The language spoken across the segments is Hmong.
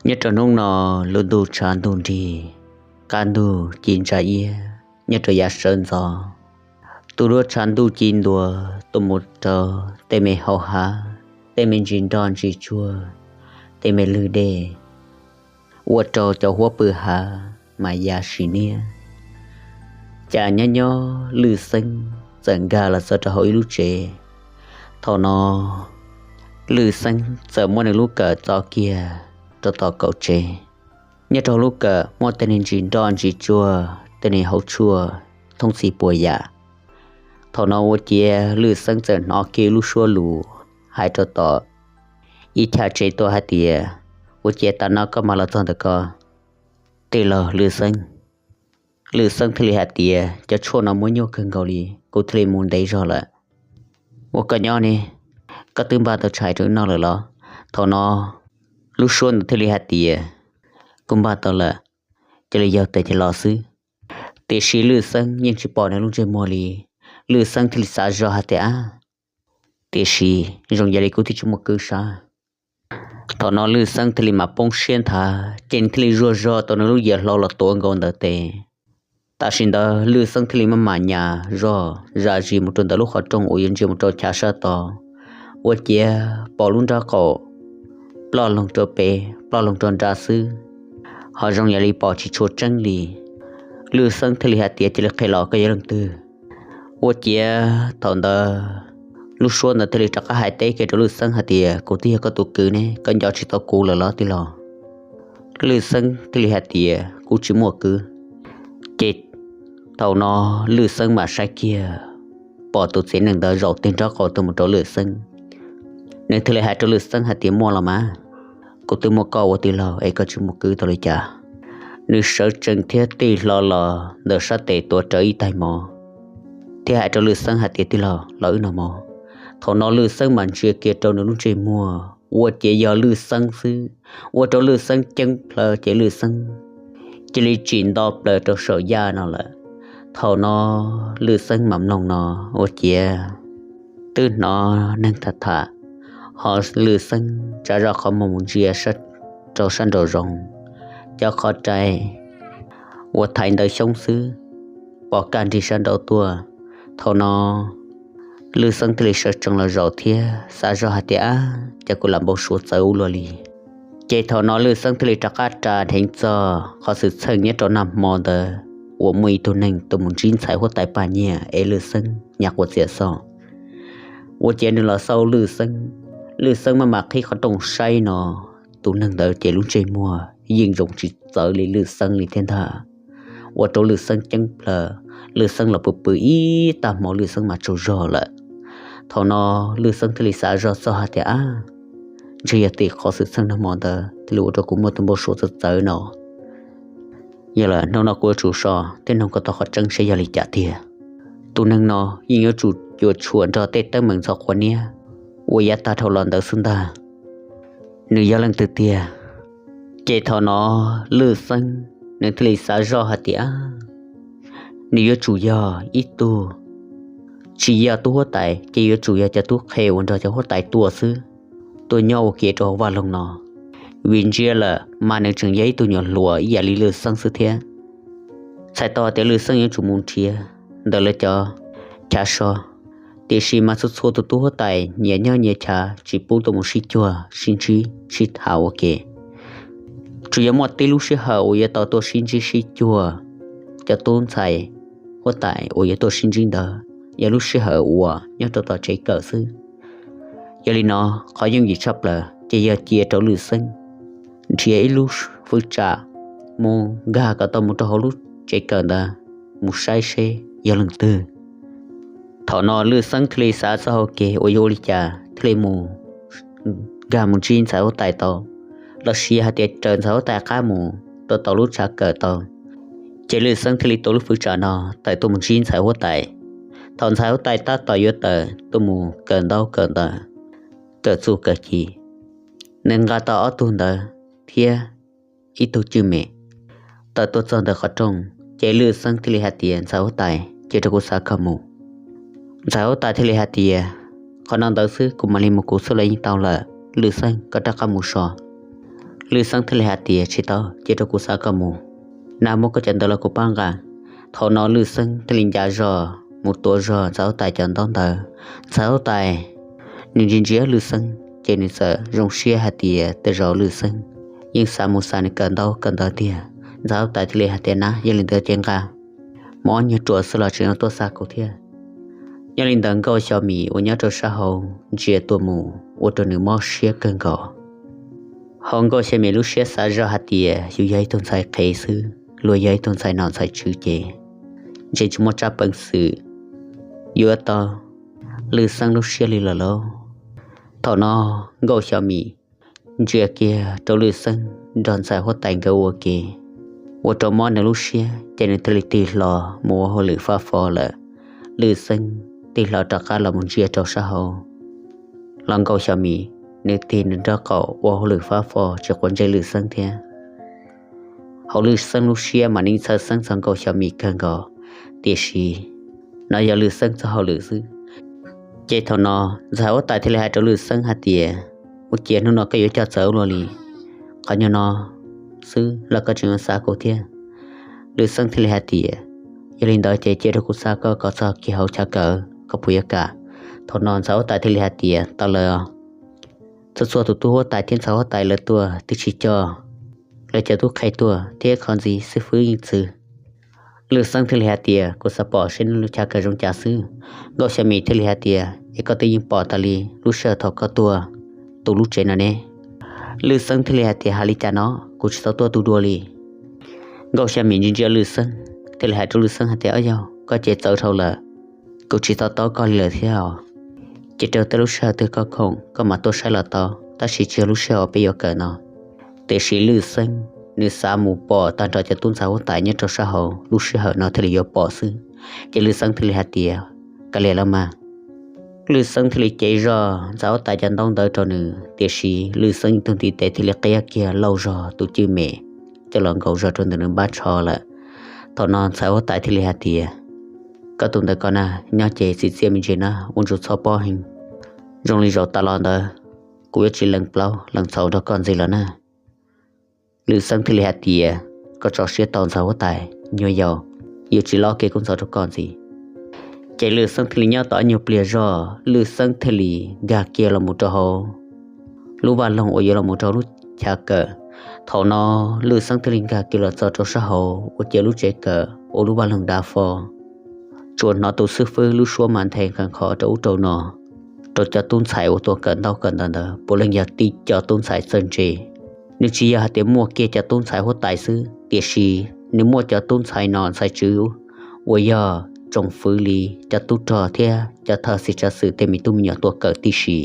Nyob rau hnub no, lub ntuj tshav ntuj nrig, qab ntug ci ntsa iab nyob rau yav sawv ntxov. Tus duab tshav ntuj ci ntuas tuaj mus rau tej me hau hav, tej me ntsis nroj ntsis tsuag, tej me lwg dej, ua rau cov huab pw hav mas ya sim niab. Cas nyob nyob Lwj Xeeb txawm nkag los txog rau hauv ib lub tsev. Thaum no Lwj Xeeb txawm muab nws lub kawm txo kiag rau tom kaum tsev. Nyob rau hauv lub kawm muaj tej niag ntsis nroj ntsis tsuag, tej niag hauv tshuaj thoob txhis puas yam. Thaum no ua ciav Lwj Xeeb txawm hnov kiag lub suab lus hais rau tom ib chaj tsev tuaj hais tias, Ua ciav tas no koj mam los txog ntawm ko. Tij laug Lwj Xeeb. Lwj Xeeb thiaj li hais tias, Cov tshuaj no muaj nyuaj kawg nkaus li, kuv thiaj li mus ntev zog lawm. Ua koj nyob ne, koj twb npaj tau tshais rau wb noj lawm los? Thaum no lub suab ntawd thiaj li hais tias, Kuv npaj tau lawm, cia li yaug tes ces los xwb. Tiam sis Lwj Xeeb yeej tsis pom nws lub ntsej muag li. Lwj Xeeb thiaj li xav zoj hais tias, Ab, tiam sis zoo yam li kuv twb tsis muaj kwv sav. Thaum no Lwj Xeeb thiaj li mam poob siab nthav, ces nws thiaj li zuag zog tau nws lub yias hlau los tuav nkaus ntawd tes. Tam sim ntawd Lwj Xeeb thiaj li maj mam nyas zoj zam zis mus rau ntawm lub qhov rooj uas yuav ntsia mus rau chav sab tod. Ua ciav pom lub nraub qaum ploj loog rau pem ploj loog rau nrad xwb, ho zoo yam li pom tsis tshua tseeb li. Lwj Xeeb thiaj li hais tias, Cia li qhia los, koj yog leej twg? Ua ciav thaum ntawd lub suab ntawd thiaj li rov qab hais teb kiag rau Lwj Xeeb hais tias, Kuv twb yog koj tus kwv ne, koj nco tsis tau kuv lawm los tij laug? Lwj Xeeb thiaj li hais tias, Kuv tsis muaj kwv. Ces thaum no Lwj Xeeb mam saib kiag, pom tus txiv neej ntawd zaum tes nraub qaum tuaj mus rau Lwj Xeeb. Nws thiaj li hais rau Lwj Xeeb hais tias, Muaj los mas, kuv twb muaj koj ua tij laug es koj tsis muaj kwv tau li cas? Nws sawv tsees thiab tig hlo los ntawm sab tes tuav rawv ib tais mov, thiab hais rau Lwj Xeeb hais tias, Tij laug, los wb noj mov. Thaum no Lwj Xeeb mam ntsia kiag rau nws lub ntsej muag, ua ciav yog Lwj Xeeb xwb, ua rau Lwj Xeeb ceeb plhaw ces Lwj Xeeb cia li tsim nto plaws rau saum yaj no lawm. Thaum no Lwj Xeeb mam mloog no, ua ciav twb hnov neeg tham tham, ho Lwj Xeeb tsa zoj qhov muag mus ntsia rau sab nraum zoov, cov qhov rai uas thaiv ntawv xyoob xwb pom kaj nrig sab nraud tuaj. Thaum no Lwj Xeeb thiaj li sawv tsees los zaum thiab xav zoj hais tias, Ab, cas kuv lam npau suav txawv ua luaj li. Ces thaum no Lwj Xeeb thiaj li rov qab ras dheev txog qhov xwm txheej nyob rau nag hmo ntawd uas muaj ib tug neeg tuaj mus ntsib ntxhais huab tais Paj Nyiaj es Lwj Xeeb nyas quas txias xoj. Ua ciav nws los xauj Lwj Xeeb, Lwj Xeeb maj mam qhib qhov rooj saib no, tus neeg ntawd ces lub ntsej muag yeej zoo tsis txawv li Lwj Xeeb li thiab ntag. Ua rau Lwj Xeeb ceeb plhaw, Lwj Xeeb los pw pw ib tag hmo Lwj Xeeb mas tsaug zog lawm. Thaum no Lwj Xeeb thiaj li xav zoj txog hais tias, Ab, ntshe yog tim qhov xwm txheej nag hmo ntawd thiaj li ua rau kuv muaj tus npau suav txawv txawv no. Yog lawm, hnub no kuv yuav tsum so thiab noog koj tau qhov tseeb seb yog li cas tiag. Tus neeg no yeej yuav tsum cuam tshuam nrog tej teeb meem ntxhov qhua niab uas yav tag dhau los ntawd xwb ntag. Nws yog leej twg tiag? Ces thaum no Lwj Xeeb nws thiaj li xav zoj hais tias, Nws yuav tsum yog ib tug, tsis yog tub huab tais ces yuav tsum yog cov tub qhe uas nrog cov huab tais tuaj xwb, tuaj nyob ua ke rau hauv vaj loog no. Vim ntsia lawm mas nws tseem yog ib tug nyuam hluas ib yam li Lwj Xeeb xwb thiab. Txhais tau tias Lwj Xeeb yuav tsum mus nrhiav ntawm lawv cov chav so, tiam sis mas txhua txhua tus tub huab tais nyias nyob nyias chav tsis pub tuaj mus sib cuag sib ntsib sib tham ua ke. Tsuas yog muaj tib lub sij hawm uas yuav tau tuaj sib ntsib sib cuag cov tub ntxhais huab tais uas yuav tuaj sib ntsib ntawd, yog lub sij hawm uas nyob rau tom tsev kawm xwb. Yog li no, qhov yooj yim tshaj plaws ces yog cia rau Lwj Xeeb nrhiav ib lub fwv tsam mus nkag kom tau mus rau hauv lub tsev kawm ntawd mus saib seb yog leej twg. Thaum no Lwj Xeeb thiaj li xav txoj hau kev uas yuav ua li cas thiaj li mus nkag mus ntsib ntxhais huab tais tau, los sis hais tias raws ntxhais huab tais qab mus rau tom lub tshav kawm tau. Ces Lwj Xeeb thiaj li tua lub fwv tsam no tawm tuaj mus ntsib ntxhais huab tais. Thaum ntxhais huab tais tab tom yuav tawm tuaj mus kawm ntaub kawm ntawv, kawm txuj kawm ci, nws nqa tau ob tug ntawv thiab ib tug cwj mem. Tawm tuaj txog ntawm qhov rooj, ces Lwj Xeeb thiaj li hais tias, Ntxhais huab tais, cia rau kuv xa koj mus. Ntxhais huab tais thiaj li hais tias, Qhov no ntawd xwb kuv mam li mus kuv xwb los yeej tau lawm. Lwj Xeeb, koj rov qab mus so. Lwj Xeeb thiaj li hais tias, Tsis tau, cia rau kuv xa koj mus. Nag, muab koj cov ntawv los kuv pab nqa. Thaum no Lwj Xeeb thiaj li ncav zog mus tuav zog ntxhais huab tais cov ntaub ntawv. Ntxhais huab tais nws ntsia ntsia Lwj Xeeb ces nws txawm zoo siab hais tias tej zaum Lwj Xeeb yeej xav mus xa nws kawm ntaub kawm ntawv tiag. Ntxhais huab tais thiaj li hais tias, Nab, yog li ntawd ces nqa, mus ob nyuag ruam xwb los tseem yuav tuaj xa kuv thiab. Yog li ntawd Nkauj Xyooj Mim uas nyob rau sab hauv ntsia tuaj mus ua rau nws mob siab kawg nkaus. Ho Nkauj Xyooj Mim lub siab xav zoj hais tias yus yog ib tug ntxhais qhev xwb, luag yog ib tug ntxhais nom ntxhais tswv ces ntshe tsis muaj tsab peev xwm yuav tau Lwj Xeeb lub siab li lawm lauj. Thaum no Nkauj Xyooj Mim ntsia kiag rau Lwj Xeeb nrog ntxhais huab tais nkawd ua ke, ua rau mob nws lub siab ces nws thiaj li tig hlo mus ua hauj lwm fab fo lawm. Lwj Xeeb tig hlo rov qab los mus ntsia rau sab hauv los Nkauj Xyooj Mim nws tig nws nraub qaum ua hauj lwm fab fo tsis quav ntsej Lwj Xeeb thiab. Hauv Lwj Xeeb lub siab mas nws txhawj xeeb txog Nkauj Xyooj Mim kawg nkaus, tiam sis no yog Lwj Xeeb txoj hauj lwm xwb. Ces thaum no ntxhais huab tais thiaj li hais rau Lwj Xeeb hais tias, Ua ciav hnub no koj yuav coj txawv ua luaj li, qhov nyuag no xwb los koj tseem yuav xav kuv thiab? Lwj Xeeb thiaj li hais tias, Yog li ntawd ces cia rau kuv xa koj kom txog kiag hauv chav kawm, koj puas yuav kam? Thaum no ntxhais huab tais thiaj li hais tias, Tau lawm. Txhua txhua tus tub huab tais thiab ntxhais huab tais lawv tuaj twb tsis coj lawv cov tub qhe tuaj thiab, qhov ntxiv xib fwb yeej txwv. Lwj Xeeb thiaj li hais tias, Kuv xav pom seb nej lub chav kawm zoo cas xwb. Nkauj Xyooj Mim thiaj li hais tias, Es koj twb yeej pom tas li lub sij hawm thaum koj tuaj tu lub tsev no ne. Lwj Xeeb thiaj li hais tias, Hais li cas no, kuv tsis tau tuaj tu dua li. Nkauj Xyooj Mim ntsia ntsia Lwj Xeeb thiaj li hais rau Lwj Xeeb hais tias, Ob yog, koj ces txawv dhau lawm, kuv tsis to taub koj li lawm thiab os. Ces rau tej lub sij hawm twg koj khoom koj mam tuaj saib los tau, tab sis tsis yog lub sij hawm peb yuav kawm no. Tiam sis Lwj Xeeb nws xav mus pom tag nrho cov tub ntxhais huab tais nyob rau sab hauv, lub sij hawm no thiaj li yuav pom xwb. Ces Lwj Xeeb thiaj li hais tias, Kav liam los mas. Lwj Xeeb thiaj li cev zog ntxhais huab tais cov ntaub ntawv rau nws, tiam sis Lwj Xeeb ib tug ntiv tes thiaj li qiab kiag lauj zog tus cwj mem coj los nkaus zog rau ntawm nws npab tsho lawm. Thaum no ntxhais huab tais thiaj li hais tias, Koj tus ntawm ko na, nyob ces txim txiaj me ntsis na, ua ntsuj txhob pob heev. Zoo li zaum tas los ntawd kuv yuav tsis lees plaub lees txhaum nrog koj ntxiv lawm na. Lwj Xeeb thiaj li hais tias, Koj tso siab tau ntxhais huab tais, nyuag yaus, yuav tsis loj kev kub ntxhov rau koj ntxiv. Ces Lwj Xeeb thiaj li nyob tau ib nyuag pliag zog, Lwj Xeeb thiaj li nkag kiag los mus rau hauv lub vaj loog uas yuav los mus rau lub chav kawm. Thaum no Lwj Xeeb thiaj li nkag kiag los txog rau sab hauv ua ciav lub tsev kawm ua lub vaj loog dav fo. Tsuas hnov tus xib fwb lub suab mas nthe nqhis nqhos rau ub rau no, rau cov tub ntxhais uas tuaj kawm ntaub kawm ntawv ntawd puav leej yog tib co tub ntxhais txawj ntse. Nws tsis yog hais tias muaj kiag cov tub ntxhais huab tais xwb, tiam sis nws muaj cov tub ntxhais nom ntxhais tswv uas yog tsoom fwv li cov tub rog thiab cov thawj xeev tsav xwm tej me tub me nyuam tuaj kawm tib si,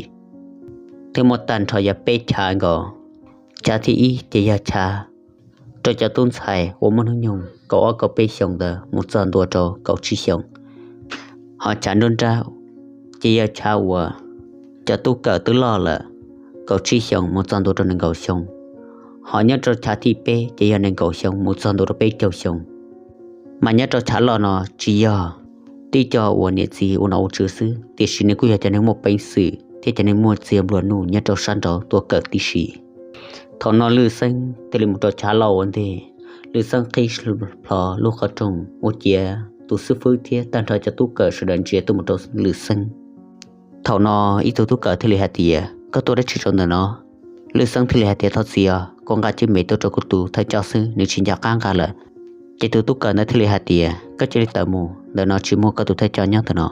thiab muaj tag nrho yog peb chav nkaus. Chav thib ib ces yog chav rau cov tub ntxhais uas muaj hnub nyoog kaum ob kaum peb xyoos ntawd mus txog ntua rau kaum tsib xyoos. Ho chav nruab nrab ces yog chav uas cov tub kawm twb loj lawm, kaum tsib xyoos mus txog ntua rau nees nkaum xyoo. Ho nyob rau chav thib peb ces yog nees nkaum xyoo mus txog ntua rau peb caug xyoo. Mas nyob rau chav loj no tsis yog tib co uas niam txiv ua nom ua tswv xwb, tiam sis nws kuj yog cov neeg muaj peev xwm thiab cov neeg muaj txiag nplua nuj nyob rau sab nraud tuaj kawm tib si. Thaum no Lwj Xeeb thiaj li mus rau chav loj ua ntej. Lwj Xeeb qhib plho lub qhov rooj ua ciav tus xib fwb thiab tag nrho cov tub kawm sawv daws ntsia tuaj mus rau Lwj Xeeb. Thaum no ib tug tub kawm thiaj li hais tias, Koj tuaj dab tsi rau ntawm no? Lwj Xeeb thiaj li hais tias, Thov txim os, kuv nqa cwj mem tuaj rau kuv tus thawj coj xwb, nws tsis nco qab nqa lawm. Ces tus tub kawm ntawd thiaj li hais tias, Koj cia li tawm mus, ntawm no tsis muaj koj tus thawj coj nyob ntawm no.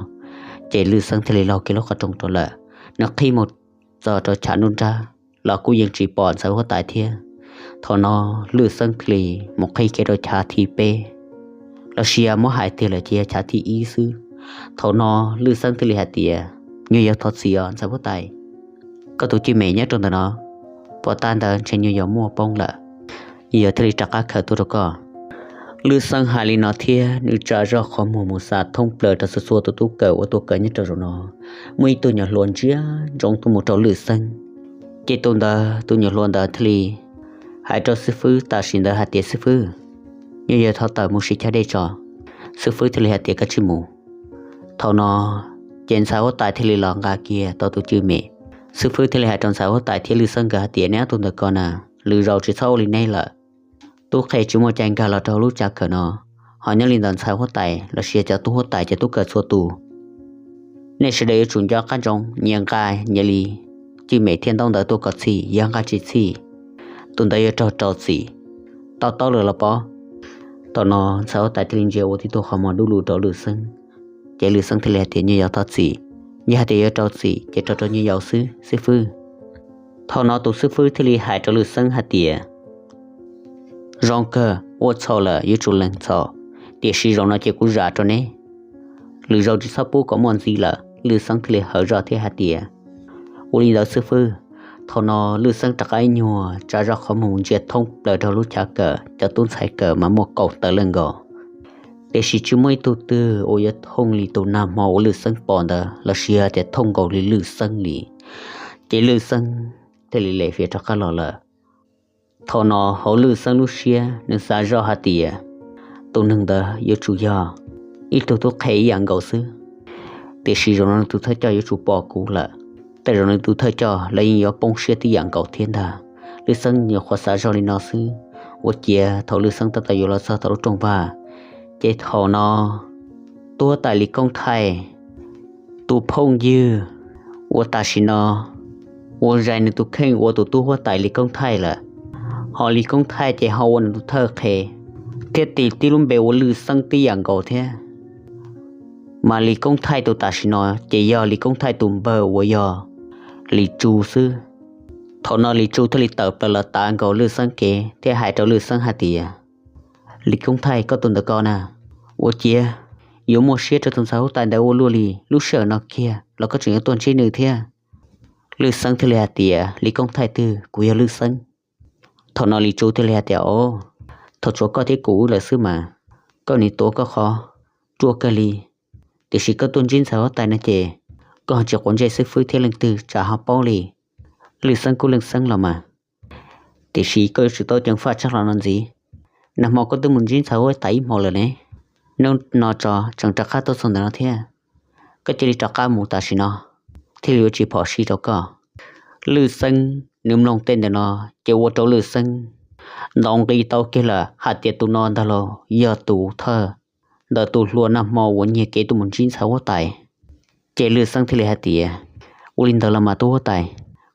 Ces Lwj Xeeb thiaj li laug kiag lub qhov rooj rau lawm. Nws qhib mus txog rau chav nruab nrab los kuj yeej tsis pom ntxhais huab tais thiab. Thaum no Lwj Xeeb thiaj li mus qhib kiag rau chav thib peb, los sis yog muab hais tiag lawm ces yog chav thib ib xwb. Thaum no Lwj Xeeb thiaj li hais tias, Nyuag yaus, thov txim os ntxhais huab tais, koj tus cwj mem nyob rau ntawm no, pov tag ntawd ntshe nyuag yaus muaj poob lawm, nyuag yaus thiaj li rov qab khaws tuaj rau koj. Lwj Xeeb hais li no thiab nws tsa zoj qhov muag mus xav thoob plaws rau txhua txhua tus tub kawm uas tuaj kawm nyob rau zaum no. Muaj ib tug nyuam hluas ntsia ntsoov tuaj mus rau Lwj Xeeb. Ces tus ntawd, tus nyuam hluas ntawd thiaj li hais rau xib fwb tam sim ntawd hais tias, Xib fwb, nyuag yaus thov tawm mus siv chaw dej tso. Xib fwb thiaj li hais tias, Koj tsij mus. Thaum no ces ntxhais huab tais thiaj li los nqa kiag tau tus cwj mem. Xib fwb thiaj li hais rau ntxhais huab tais thiab Lwj Xeeb nkawd hais tias, Nej ob tug ntawm ko na, lwm zaus tsis txhob ua li neb lawm. Tub qhe tsis muaj cai nkag los rau lub chav kawm no, ho nyob li ntawd ntxhais huab tais los sis cov tub huab tais cov tub kawm txhua tus, nej sawv daws yuav tsum nco qab ntsoov, nyias nqa nyias li cwj mem thiab ntaub ntawv tuaj kom txhim, yog nqa tsis txhim, tus ntawd yuav raug rau txim. Tau taub lawm los pob. Thaum no ntxhais huab tais thiaj li ntsia ua tib tug qhov muag dub lug rau Lwj Xeeb, ces Lwj Xeeb thiaj li hais tias, Nyuj Yaus txhob txim, yog hais tias yuav rau txim ces rau rau Nyuj Yaus xwb, xib fwb. Thaum no tus xib fwb thiaj li hais rau Lwj Xeeb hais tias, Zoo kawg, ua txhaum lawm yuav tsum lees txhaum, tiam sis zaum no ces kuv zam rau neb, lwm zaus tsis txhob pub kom muaj ntxiv lawm. Lwj Xeeb thiaj li hawv zog thiab hais tias, Ua li ntawd xib fwb. Thaum no Lwj Xeeb rov qab ib nyuag tsa zoj qhov muag ntsia thoob plaws rau lub chav kawm, cov tub ntxhais kawm mas muaj kaum tawm leej nkaus, tiam sis tsis muaj ib tug twg uas yuav thooj li tus nag hmo uas Lwj Xeeb pom ntawd los sis yog tias thooj nkaus li Lwj Xeeb li. Ces Lwj Xeeb thiaj li lem fiav rov qab los lawm. Thaum no hauv Lwj Xeeb lub siab nws xav zoj hais tias, tus neeg ntawd yuav tsum yog ib tug tub qhe ib yam nkaus xwb, tiam sis zaum no nws tus thawj coj yuav tsum pom kuv lawm, tej zaum nws tus thawj coj los yeej yuav poob siab tib yam nkaus thiab ntag. Lwj Xeeb nyuam qhuav xav zoj li no xwb, ua ciav thaum Lwj Xeeb tab tom yuav los txog tom lub rooj vag, ces thaum no tub huab tais Lis Koob Thaij tus phooj ywg uas tam sim no ua zais nws tus kheej ua tus tub huab tais Lis Koob Thaij lawm, ho Lis Koob Thaij ces ho ua nws tus thawj qhe, thiab tis tib lub npe ua Lwj Xeeb tib yam nkaus thiab. Mas Lis Koob Thaij tus tam sim no ces yog Lis Koob Thaij tus npawg uas yog Lis Tsu xwb. Thaum no Lis Tsu thiaj li tawm plaws los tav nkaus Lwj Xeeb kev thiab hais rau Lwj Xeeb hais tias, Lis Koob Thaij, koj tus ntawm ko na, ua ciav yuav muaj siab rau tus ntxhais huab tais ntawd ua luaj li, lub sij hawm no kiag los koj tseem yuav tuaj ntsib nws thiab. Lwj Xeeb thiaj li hais tias, Lis Koob Thaij twg? Kuv yog Lwj Xeeb. Thaum no Lis Tsu thiaj li hais tias, Os, thaum tshuav koj thiab kuv wb lawm xwb mas, koj nim tuav koj qhov ruaj kawg li, tiam sis koj tuaj ntsib ntxhais huab tais no ces koj ho tsis quav ntsej xib fwb thiab leej twg tsam ho paub li. Lwj Xeeb kuj Lwj Xeeb los mas, tiam sis koj yuav tsum tau ceev faj tshaj qhov no ntxiv. Nag hmo koj twb mus ntsib ntxhais huab tais ib hmo lawm ne, hnub no tso tseem rov qab tuaj txog ntawm no thiab. Koj cia li rov qab mus tam sim no, thiaj li yuav tsis phom sij rau koj. Lwj Xeeb nws mloog tej ntawm no ces ua rau Lwj Xeeb ntaus nqi tau kiag lawm hais tias tus no ntag los yog tus thawj ntawm tus hluas nag hmo uas nyiag kev tuaj mus ntsib ntxhais huab tais. Ces Lwj Xeeb thiaj li hais tias, Ua li ntawd los mas tub huab tais,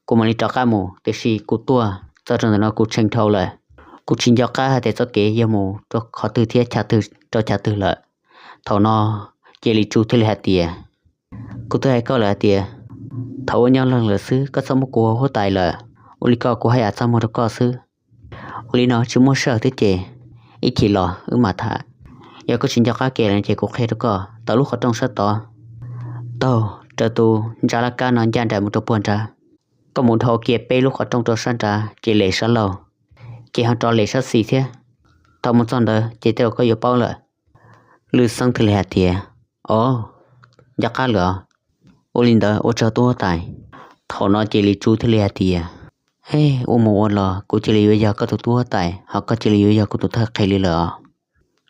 kuv mam li rov qab mus, tiam sis kuv tuaj txog rau ntawm no kuv tshee dhau lawm, kuv tsis nco qab hais tias txoj kev yog mus rau qhov twg thiab chav twg rau chav twg lawm. Thaum no ces Lis Tsu thiaj li hais tias, Kuv twb hais koj lawm hais tias, thaum ua nyob leeg lawm xwb koj txhob muab kuv ua huab tais lawm, ua li ko kuv haj yam txaj muag rau koj xwb. Ua li no tsis muaj sij hawm thiab ces ib chim los wb mam tham. Yog koj tsis nco qab kev lawm ces kuv qhia rau koj, tawm lub qhov rooj sab tod taug raws tus ntsa laj kab no ncaj nraim mus rau puag nrad. Koj mus dhau kiag peb lub qhov rooj rau sab nrad ces lem sab laug, ces ho rov lem sab xis thiab. Thaum mus txog ntawd ces tej zaum koj yuav paub lawm. Lwj Xeeb thiaj li hais tias, Os, nco qab lawm os. Ua li ntawd ua tsaug tub huab tais. Thaum no ces Lis Tsu thiaj li hais tias, Ua mus ua los kuv cia li yuav yog koj tus tub huab tais, ho koj cia li yuav yog kuv tus thawj qhe li lawm os.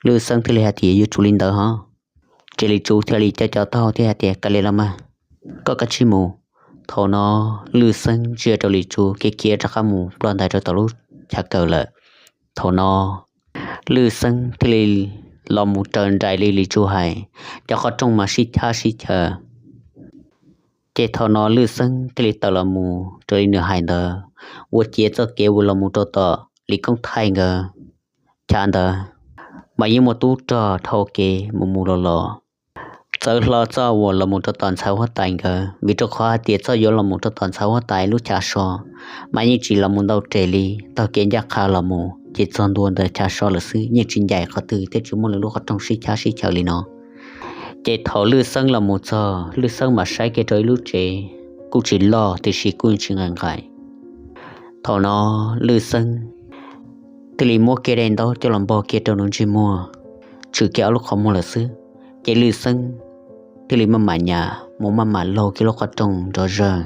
Lwj Xeeb thiaj li hais tias, Yuav tsum li ntawd hos. Ces Lis Tsu thiaj li cov cov taug thiab hais tias, Kav liam los mas, koj kav tsij mus. Thaum no Lwj Xeeb ntsia rau Lis Tsu khiav khiav rov qab mus ploj ntais rau tom lub chav kawm lawm. Thaum no Lwj Xeeb thiaj li los mus raws nraim li Lis Tsu hais, cov qhov rooj mas sib chab sib chaws. Ces thaum no Lwj Xeeb thiaj li tawm los mus raws li nws hais ntawd, ua ciav txoj kev uas los mus rau tom Lis Koob Thaij nkawd chav ntawd mas yeej muaj tub rog dhau kev mus mus los los, txawv hlo txoj uas los mus rau tom ntxhais huab tais nkawd, vim rau qhov hais tias txoj yuav los mus rau tom ntxhais huab tais lub chav so mas yeej tsis los mus ntau rem li, taug kev ncaj qha los mus ces txog ntua ntawm chav so lawm xwb, yeej tsis ncaim qhov twg thiab tsis muaj lwm lub qhov rooj sib chab sib chaws li no. Ces thaum Lwj Xeeb los mus txog, Lwj Xeeb mam saib kiag rau ib lub tsev, kuj tsis loj tiam sis kuj tsis nqaim nqaim. Thaum no Lwj Xeeb thiaj li muab kiag daim ntaub coj los npog kiag rau nws ntsej muag, tshwm kiag ob lub qhov muag lawm xwb. Ces Lwj Xeeb thiaj li maj mam nyas mus maj mam laug kiag lub qhov rooj nrov zawg.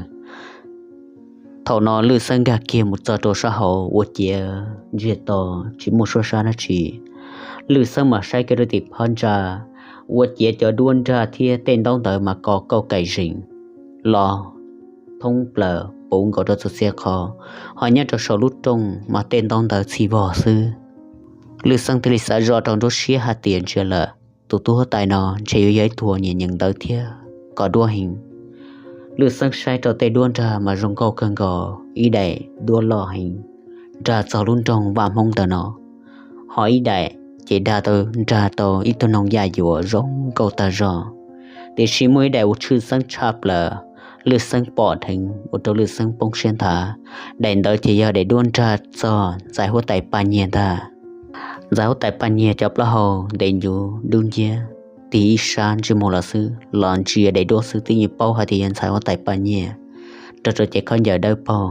Thaum no Lwj Xeeb nkag kiag mus txog rau sab hauv ua ciav ntsiag to, tsis muaj suab sab dab tsi. Lwj Xeeb mam saib kiag rau tim phab ntsa, ua ciav cov duab nrag thiab tej ntaub ntawv mas kos kauj kaim zees los thoob plaws puv nkaus rau txhua txhia qhov, ho nyob rau saum lub rooj mas tej ntaub ntawv txhim vog xwb. Lwj Xeeb thiaj li xav zoj rau nruab siab hais tias ntsia lawm, tus tub huab tais no ntshe yuav yog ib tug nyiam nyeem ntawv thiab kov duab heev. Lwj Xeeb saib rau tej duab nrag mas zoo nkauj kawg nkaus, ib daim duab loj heev nrag txog lub nroog Vaj Hmoob ntawm no, ho ib daim ces dag tau nrag tau ib tug noog yaj yuam zoo nkauj tag zog. Tiam sis muaj ib daim uas tshwj xeeb tshaj plaws, Lwj Xeeb pom dheev ua rau Lwj Xeeb poob siab nthav. Daim ntawd ces yog daim duab nrag txog ntxhais huab tais Paj Nyiag ntag. Ntxhais huab tais Paj Nyiag cov plaub hau ntev ncuv dub nciab, tig ib sab ntsej muag los xwb los ntsia daim duab xwb twb yeej paub hais tias yog ntxhais huab tais Paj Nyiag, nrog rau cev khaub ncaws dawb paug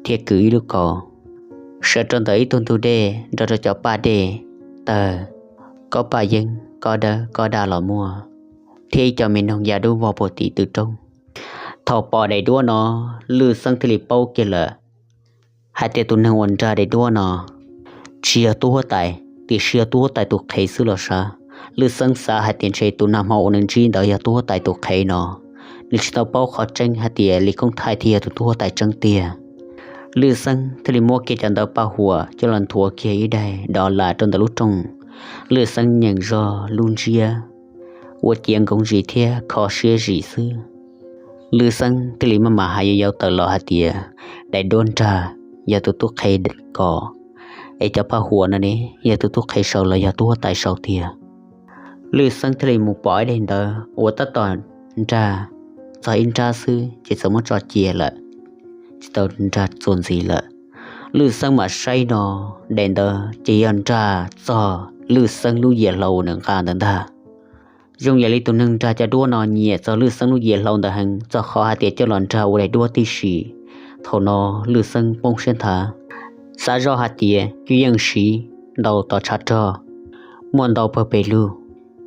thiab kwv ib lub kaus, sawv rau ntawm ib tug ntug dej nrog rau cov paj dej tawg, kob paj yeeb, kob dawb kob daj los muaj, thiab ib co me noog ya dub vog puag tim tw roob. Thaum pom daim duab no, Lwj Xeeb thiaj li paub kiag lawm hais tias tus neeg uas nrag daim duab no tsis yog tub huab tais, tiam sis yog tub huab tais tus qhev xwb los sav. Lwj Xeeb xav hais tias ntshe tus nag hmo uas nws ntsib ntawd yog tub huab tais tus qhev no, nws tsis tau paub qhov tseeb hais tias Lis Koob Thaij thiaj yog tus tub huab tais tseeb tiag. Lwj Xeeb thiaj li muab kiag cov ntawv paj huam coj los nthuav kiag ib daim dos las rau ntawm lub rooj. Lwj Xeeb nyeem zog lub ntsiab, ua ciav nkoov zis thiab kho siab zim xwb. Lwj Xeeb thiaj li maj mam hais yuav yaus tawm los hais tias daim duab nrag yog tus tub qhe kov, es cov paj huam no ne yog tus tub qhe sau los yog tub huab tais sau tiag. Lwj Xeeb thiaj li mus pom ib daim ntawv uas tab tom nrag txog ib nrab xwb ces txawm muab tso cia lawm, tsis tau nrag txuas ntxiv lawm. Lwj Xeeb mam saib no, daim ntawd ces yog nrag txog Lwj Xeeb lub yias hlau uas nws nqa ntawd ntag. Zoo yam li tus neeg nrag cov duab no nyiam txog Lwj Xeeb lub yias hlau ntawd heev txog qhov hais tias coj los nrag ua daim duab tib si. Thaum no Lwj Xeeb poob siab nthav, xav zoj hais tias cuj yeej siv ntau tos tshav rog, muaj ntau pawg pes lug,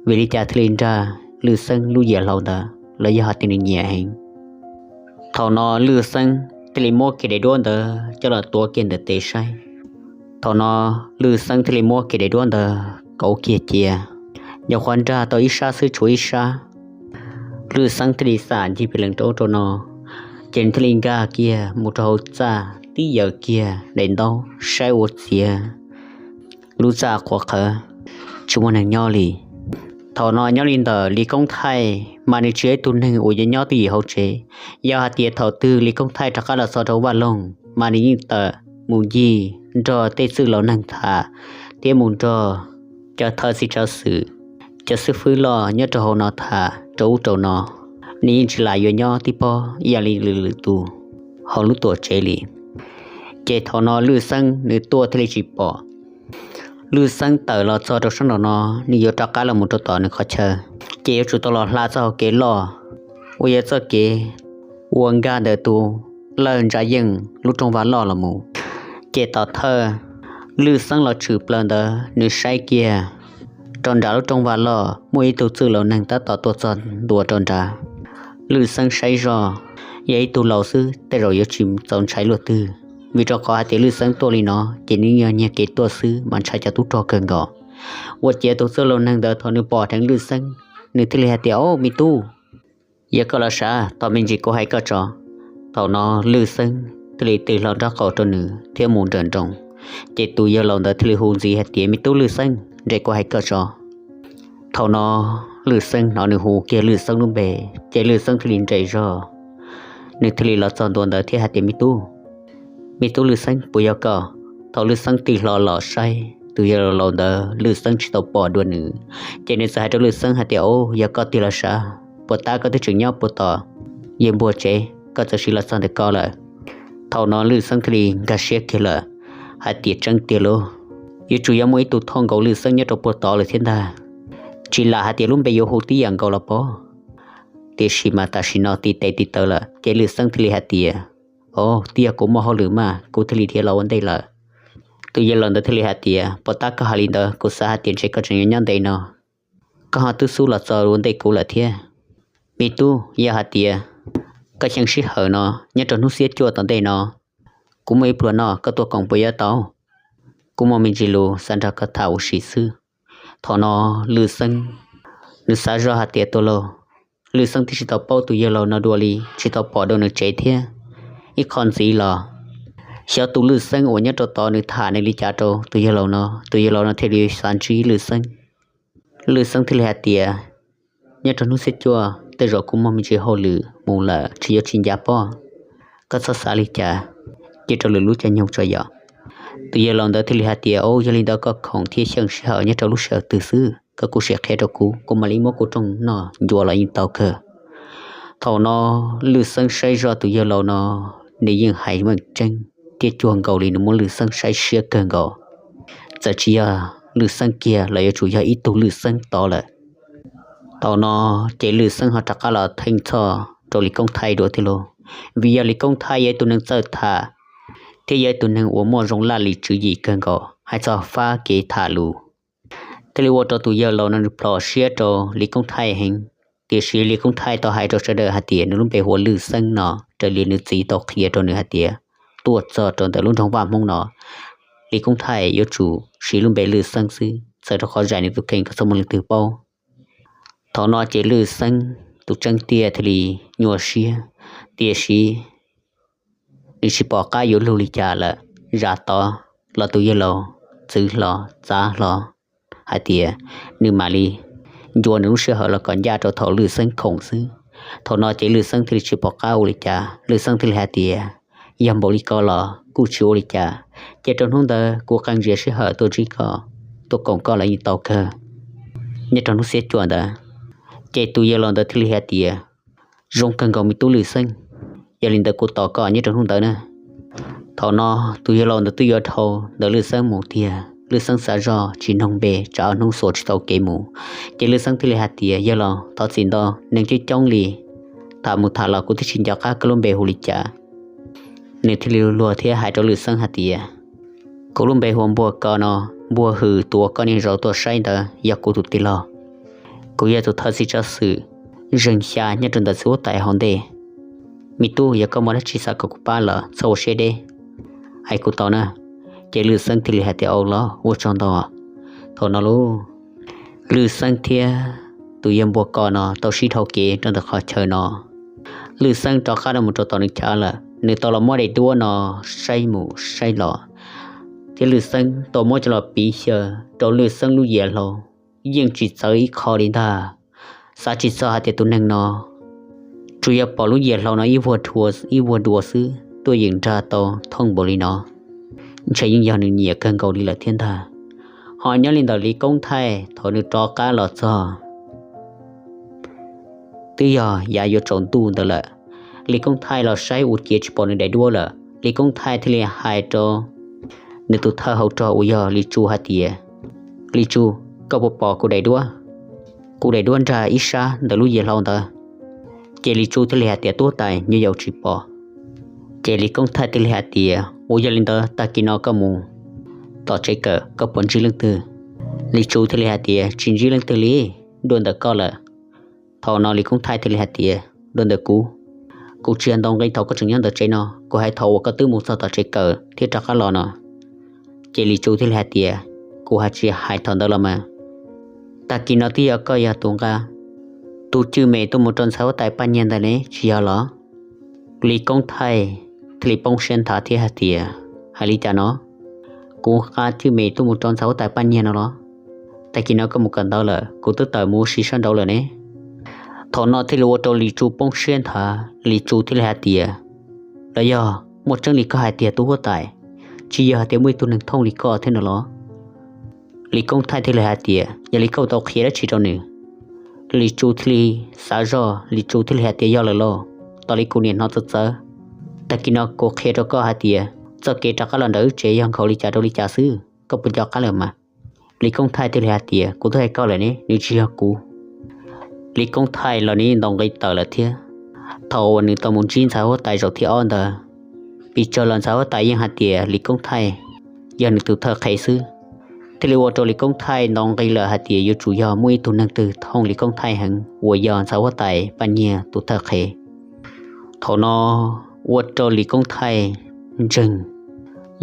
vim li cas thiaj li nrag Lwj Xeeb lub yias hlau ntawd los yog hais tias nws nyiam heev. Thaum no Lwj Xeeb thiaj li muab kiag daim duab ntawd coj los tuav kiag ntawm tes saib. Thaum no Lwj Xeeb thiaj li muab kiag daim duab ntawd kauv kiag cia, nyuam qhuav nrag tau ib sab xwb tshuav ib sab. Lwj Xeeb thiaj li xam ncig pes lees rau ub rau no, ces nws thiaj li nkag kiag mus rau hauv txaj tib yaws kiag daim ntaub saib ua ciav lub txaj qhuav qhawv, tsis muaj neeg nyob li. Thaum no nyob li ntawm Lis Koob Thaij mas nws tsis yog ib tug neeg uas yuav nyob twj ywm hauv tsev. Yog hais tias thaum twg Lis Koob Thaij rov qab los txog rau Vaj Loog mas nws yeej tawm mus ncig nrog tej txwj laus neeg tham thiab mus nrog cov thawj txiv tsav xwm, cov xib fwb loj nyob rau hauv no tham rau ub rau no. Nws yeej tsis lam yuav nyob tib pob ib yam li lwm lwm tus hauv lub tuam tsev li. Ces thaum no Lwj Xeeb nws tuaj thiaj li tsis pom. Lwj Xeeb tawm los txog rau sab nraum no, nws yuav rov qab los mus rau tom nws qhov chaw, ces yuav tsum tau los hla txoj hauv kev loj uas yog txoj kev uas nkag ntawm tus lawj ntsa yeej lub rooj vag loj los mus. Ces tom thawj Lwj Xeeb los tshwm plaws ntawd nws saib kiag rau nram lub rooj vag loj muaj ib tug txwj laus neeg tab tom tuaj txog ntua rau nrad. Lwj Xeeb saib zoj yog ib tug laus xwb tej zaum yuav tsis txaus ntshai luaj twg, vim rau qhov hais tias Lwj Xeeb tuaj li no ces nws yog nyiag kev tuaj xwb mas ntshai cov tub rog kawg nkaus. Ua ciav tus txwj laus neeg ntawd thaum nws pom dheev Lwj Xeeb, nws thiaj li hais tias, Au me tub, yog koj los sav, tos me ntsis kuv hais koj tso. Thaum no Lwj Xeeb thiaj li tig hlo nraub qaum rau nws thiab mus nrawm nroos, ces tus yawg laus ntawd thiaj li hu ntxiv hais tias, Me tub Lwj Xeeb, nres kuv hais koj tso. Thaum no Lwj Xeeb hnov nws hu kiag Lwj Xeeb lub npe, ces Lwj Xeeb thiaj li nres zog, nws thiaj li los txog ntua ntawd thiab hais tias, Me tub, me tub Lwj Xeeb, puas yog koj? Thaum Lwj Xeeb tig hlo los saib tus yawg laus ntawd, Lwj Xeeb tsis tau pom dua nws, ces nws txawm hais rau Lwj Xeeb hais tias, Au, yog koj tiag los sav, puas tab koj twb tseem nyob puag tom yawg npua tsev, koj txawm sim los txog ntawm ko lawm. Thaum no Lwj Xeeb thiaj li nkag siab kiag lawm hais tias, Tseeb tiag lauj, yuav tsum yog muaj ib tug thoj nkaus Lwj Xeeb nyob rau puag tod lawm thiab ntag. Tsis lam hais tias lub npe yuav hu tib yam nkaus los pob. Tiam sis mas tam sim no tiv tes tiv taw lawm, ces Lwj Xeeb thiaj li hais tias, Au, twb yog kuv muaj hauj lwm mas kuv thiaj li dhia los ua ntej lawm. Tus yawg laus ntawd thiaj li hais tias, Puas tab koj hais li ntawd, kuv xav hais tias ntshe koj tseem yuav nyob ntev no, koj ho twb xub los txog ua ntej kuv lawm thiab. Me tub, yog hais tias koj xyeej sij hawm no, nyob rau hnub xiab cuaj tom ntej no, kuv muaj ib pluag noj, koj tuaj koom puas yuav tau? Kuv muaj me ntsis lus xav nrog koj tham ua si xwb. Thaum no Lwj Xeeb nws xav zoj hais tias, Tus laus, Lwj Xeeb twb tsis tau paub tus yawg laus no dua li, tsis tau pom dua nws tsev thiab. ib qho ntxiv los xyov tus Lwj Xeeb uas nyob rau tod nws tham nws li cas rau tus yawg laus no, tus yawg laus no thiaj li xav ntsib Lwj Xeeb. Lwj Xeeb thiaj li hais tias, nyob rau hnub xiab cuaj tej zaum kuv muaj me ntsis hauj lwm mus lawm tsis yuav tsis ncav pob, koj txhob xav li cas, cia rau lwm lub caij nyoog tso yom. Tus yawg laus ntawd thiaj li hais tias, o, yog li ntawd koj khoom thiab xyeej sij hawm nyob rau lub sij hawm twg xwb koj kuj sim qhia rau kuv, kuv mam li muab kuv rooj noj ncua los yeej tau kawg. Thaum no Lwj Xeeb saib zoj tus yawg laus no nws yeej hais meej tseeb thiab cuag nkaus li nws muab Lwj Xeeb saib siab kawg nkaus. Txawm tsis yog Lwj Xeeb kiag los yuav tsum yog ib tug Lwj Xeeb tod lawm. Thaum no ces Lwj Xeeb ho rov qab los theej txhoj rau Lis Koob Thaij dua thiab lauj, vim yog Lis Koob Thaij yog ib tug neeg txawj tham thiab yog ib tug neeg uas muaj zoo laj lim tswv yim kawg nkaus, hais txog fab kev tham lus thiaj li ua rau tus yawg laus no nws plom siab rau Lis Koob Thaij heev. Tiam sis Lis Koob Thaij tau hais rau sawv daws hais tias nws lub npe hu ua Lwj Xeeb no raws li nws txiv tau qhia rau nws hais tias tuaj txog rau ntawm lub nroog Vaj Hmoob no, Lis Koob Thaij yuav tsum siv lub npe Lwj Xeeb xwb, txawm rau qhov zais nws tus kheej kom txhob muaj leej twg paub. Thaum no ces Lwj Xeeb tus tseeb tiag thiaj li nyuaj siab, tiam sis nws tsis pom qab yuav lug li cas lawm. Zam tod los tus yawg laus txwv hlo txav hlo hais tias nws mam li ncua nws lub sij hawm los kom ncaj rau thaum Lwj Xeeb khoom xwb. Thaum no ces Lwj Xeeb thiaj li tsis pom qab ua li cas, Lwj Xeeb thiaj li hais tias, yog npaum li ko los kuj tsis ua li cas, ces rau hnub ntawd kuv qee ntsis sij hawm tuaj ntsib koj, tuaj koom koj los yeej tau kawg. Nyob rau hnub xiab cuaj ntawd ces tus yawg laus ntawd thiaj li hais tias, zoo kawg nkaus me tub Lwj Xeeb, yog li ntawd kuv tos koj nyob rau hnub ntawd na. Thaum no tus yawg laus ntawd twb yuav dhau ntawm Lwj Xeeb mus tiag, Lwj Xeeb xav zoj tsis noog npe tsam ob hnub xuas tsis tau kev mus. Ces Lwj Xeeb thiaj li hais tias, yawg laus, thov txim ntau, neeg coob coob li, tham mus tham los kuv twb tsis nco qab koj lub npe hu li cas. Nws thiaj li luag thiab hais rau Lwj Xeeb hais tias, kuv lub npe hu ua Npuag Ko no, Npuag Hwm tus uas koj niaj zaus tuaj saib ntawd yog kuv tus tij laug. Kuv yog tus thawj txiv tsav xwm zeeg xya nyob rau ntawm txiv huab tais hauv ntej. Me tub, yog koj muaj dab tsi xav kom kuv pab los txhob ua siab deb, hais kuv tau na. Ces Lwj Xeeb thiaj li hais tias, au los ua tsaug ntau. Thaum no lauj, Lwj Xeeb thiab tus yawg Npuag Ko no tau sib dhau kev rau ntawm qhov chaw no. Lwj Xeeb rov qab los mus rau tom nws chav lawm, nws tau los muab daim duab no saib mus saib los, thiab Lwj Xeeb tau muab coj los piv xyaw rau Lwj Xeeb lub yias hlau, yeej tsis txawv ib qho li ntag. Xav tsis txog hais tias tus neeg no tsuas yog pom lub yias hlau no ib vuag dua xwb tuaj yeem nrag tau thooj npaum li no, ntshe yeej yog nws nyiam kawg nkaus li lawm thiab ntag. Ho nyob li ntawm Lis Koob Thaij thaum nws rov qab los txog twb yog yav yuav tsaus ntuj ntawd lawm. Lis Koob Thaij los saib ua ciav tsis pom nws daim duab lawm, Lis Koob Thaij thiaj li hais rau nws tus thawj hauv rog uas yog Lis Tsu hais tias, Lis Tsu, koj puas pom kuv daim duab? Kuv daim duab nrag ib sab ntawm lub yias hlau ntawd. Ces Lis Tsu thiaj li hais tias, tub huab tais, nyuam yaus tsis pom. Ces Lis Koob Thaij thiaj li hais tias, ua yog li ntawd tag kis no koj mus tom tsev kawm, koj puas ntsib leej twg? Lis Tsu thiaj li hais tias, tsis ntsib leej twg li, dua ntawm koj lawm. Thaum no Lis Koob Thaij thiaj li hais tias, dua ntawm kuv? Kuv tsis yog ntaus nqi thaum koj tseem nyob ntawm tsev no, kuv hais thaum uas koj twb mus txog tom tsev kawm thiab rov qab los no. Ces Lis Tsu thiaj li hais tias, kuv haj tsis hais thaum ntawd los mas. Tag kis no twb yog koj yog tus nqa tus cwj me tuaj mus rau ntxhais huab tais Paj Nyiag ntawd ne, tsis yog los? Lis Koob Thaij thiaj li poob siab nthav thiab hais tias, hais li cas no? Kuv nqa cwj me tuaj mus rau ntxhais huab tais Paj Nyiag no los? Tag kis no koj mus kawm ntawv lawm, kuv twb tawm mus ua si sab nraud lawm ne. Thaum no thiaj li ua rau Lis Tsu poob siab nthav, Lis Tsu thiaj li hais tias, los yog muaj tseeb li koj hais tiag tub huab tais, tsis yog hais tias muaj ib tug neeg thooj li koj thiab no los? Lis Koob Thaij thiaj li hais tias, yog li koj tau qhia dab tsi rau nws? Lis Tsu thiaj li xav zoj, Lis Tsu thiaj li hais tias, yog lawm lauj, tos li kuv niam hnov txawv txawv, tag kis no kuv qhia rau koj hais tias txoj kev rov qab los nram wb tsev yog nkhaus li cas rau li cas xwb, koj puas nco qab lawm mas? Lis Koob Thaij thiaj li hais tias, kuv twb hais koj lawm ne, nws tsis yog kuv. Lis Koob Thaij los nws ntaus nqi tawm lawm thiab. Thaum uas nws tau mus ntsib ntxhais huab tais zaum thib ob ntawd, pes tsawg los ntxhais huab tais yeej hais tias Lis Koob Thaij yog nws tus thawj qhev xwb, thiaj li ua rau Lis Koob Thaij ntaus nqi lawm hais tias yuav tsum yog muaj ib tug neeg twg thooj Lis Koob Thaij heev uas yog ntxhais huab tais Paj Nyiag tus thawj qhev. Thaum no ua rau Lis Koob Thaij ntseeg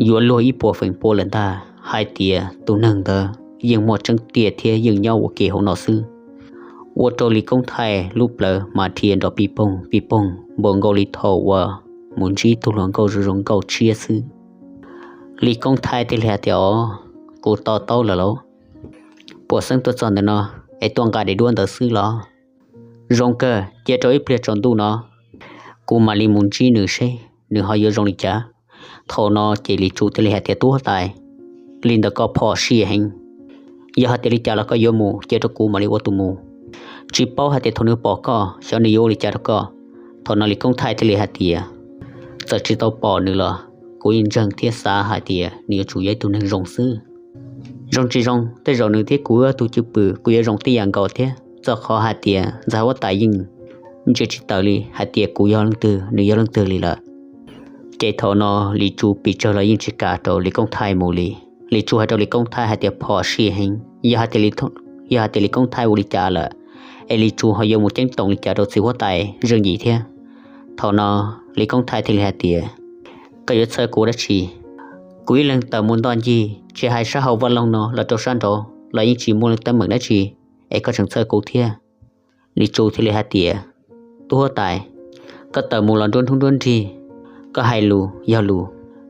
yuav luag ib puas feem pua lawm ntag hais tias tus neeg ntawd yeej muaj tseeb tiag thiab yeej nyob ua ke hauv no xwb. Ua rau Lis Koob Thaij lub plawv mas dhia nrov pij poog pij poog npaum nkaus li thaum uas mus ntsib tug hluas nkauj zoo zoo nkauj tshiab xwb. Lis Koob Thaib thiaj li hais tias, Os, kuv to taub lawm lauj. Puas xeeb tuaj txog ntawm no es tuaj nqa daim duab ntawd xwb los? Zoo kawg, cia rau ib pliag tsaus ntuj no kuv mam li mus ntsib nws seb nws ho yuav zoo li cas. Thaum no ces Lis Tsu thiaj li hais tias, Tub huab tais, li ntawd koj phom sij heev. Yog hais tias li cas los koj yuav mus, cia rau kuv mam li ua tus mus. Tsis paub hais tias thaum nws pom koj xyov nws yuav ua li cas rau koj. Thaum no Lis Koob Thaib thiaj li hais tias, Txawm tsis tau pom nws los kuv yeej ntseeg thiab xav hais tias nws yuav tsum yog ib tug neeg zoo xwb. Zoo tsis zoo, tej zaum nws thiab kuv ob tug cwj pwm kuj yuav zoo tib yam nkaus thiab, txog qhov hais tias ntxhais huab tais yeej ntsia tsis tawm li hais tias kuv yog leej twg, nws yog leej twg li lawm. Ces thaum no Lis Tsu pes tsawg los yeej tsis kam rau Lis Koob Thaib mus li. Lis Tsu hais rau Lis Koob Thaib hais tias phom sij heev, yog hais tias Lis Koob Thaib ua li cas lawm, es Lis Tsu ho yuav mus ceeb toom li cas rau txiv huab tais Zeej Yim thiab. Thaum no Lis Koob Thaib thiaj li hais tias, Koj yuav txhawj kuv dab tsi? Kuv ib leeg tawm mus ntoj ncig, tsis hais sab hauv vaj loog no los rau sab nraud los yeej tsis muaj teeb meem dab tsi, es koj tseem txhawj kuv thiab? Lis Tsu thiaj li hais tias, Tub huab tais, koj tawm mus los nruab hnub nruab nrig, koj hais lus yog lus,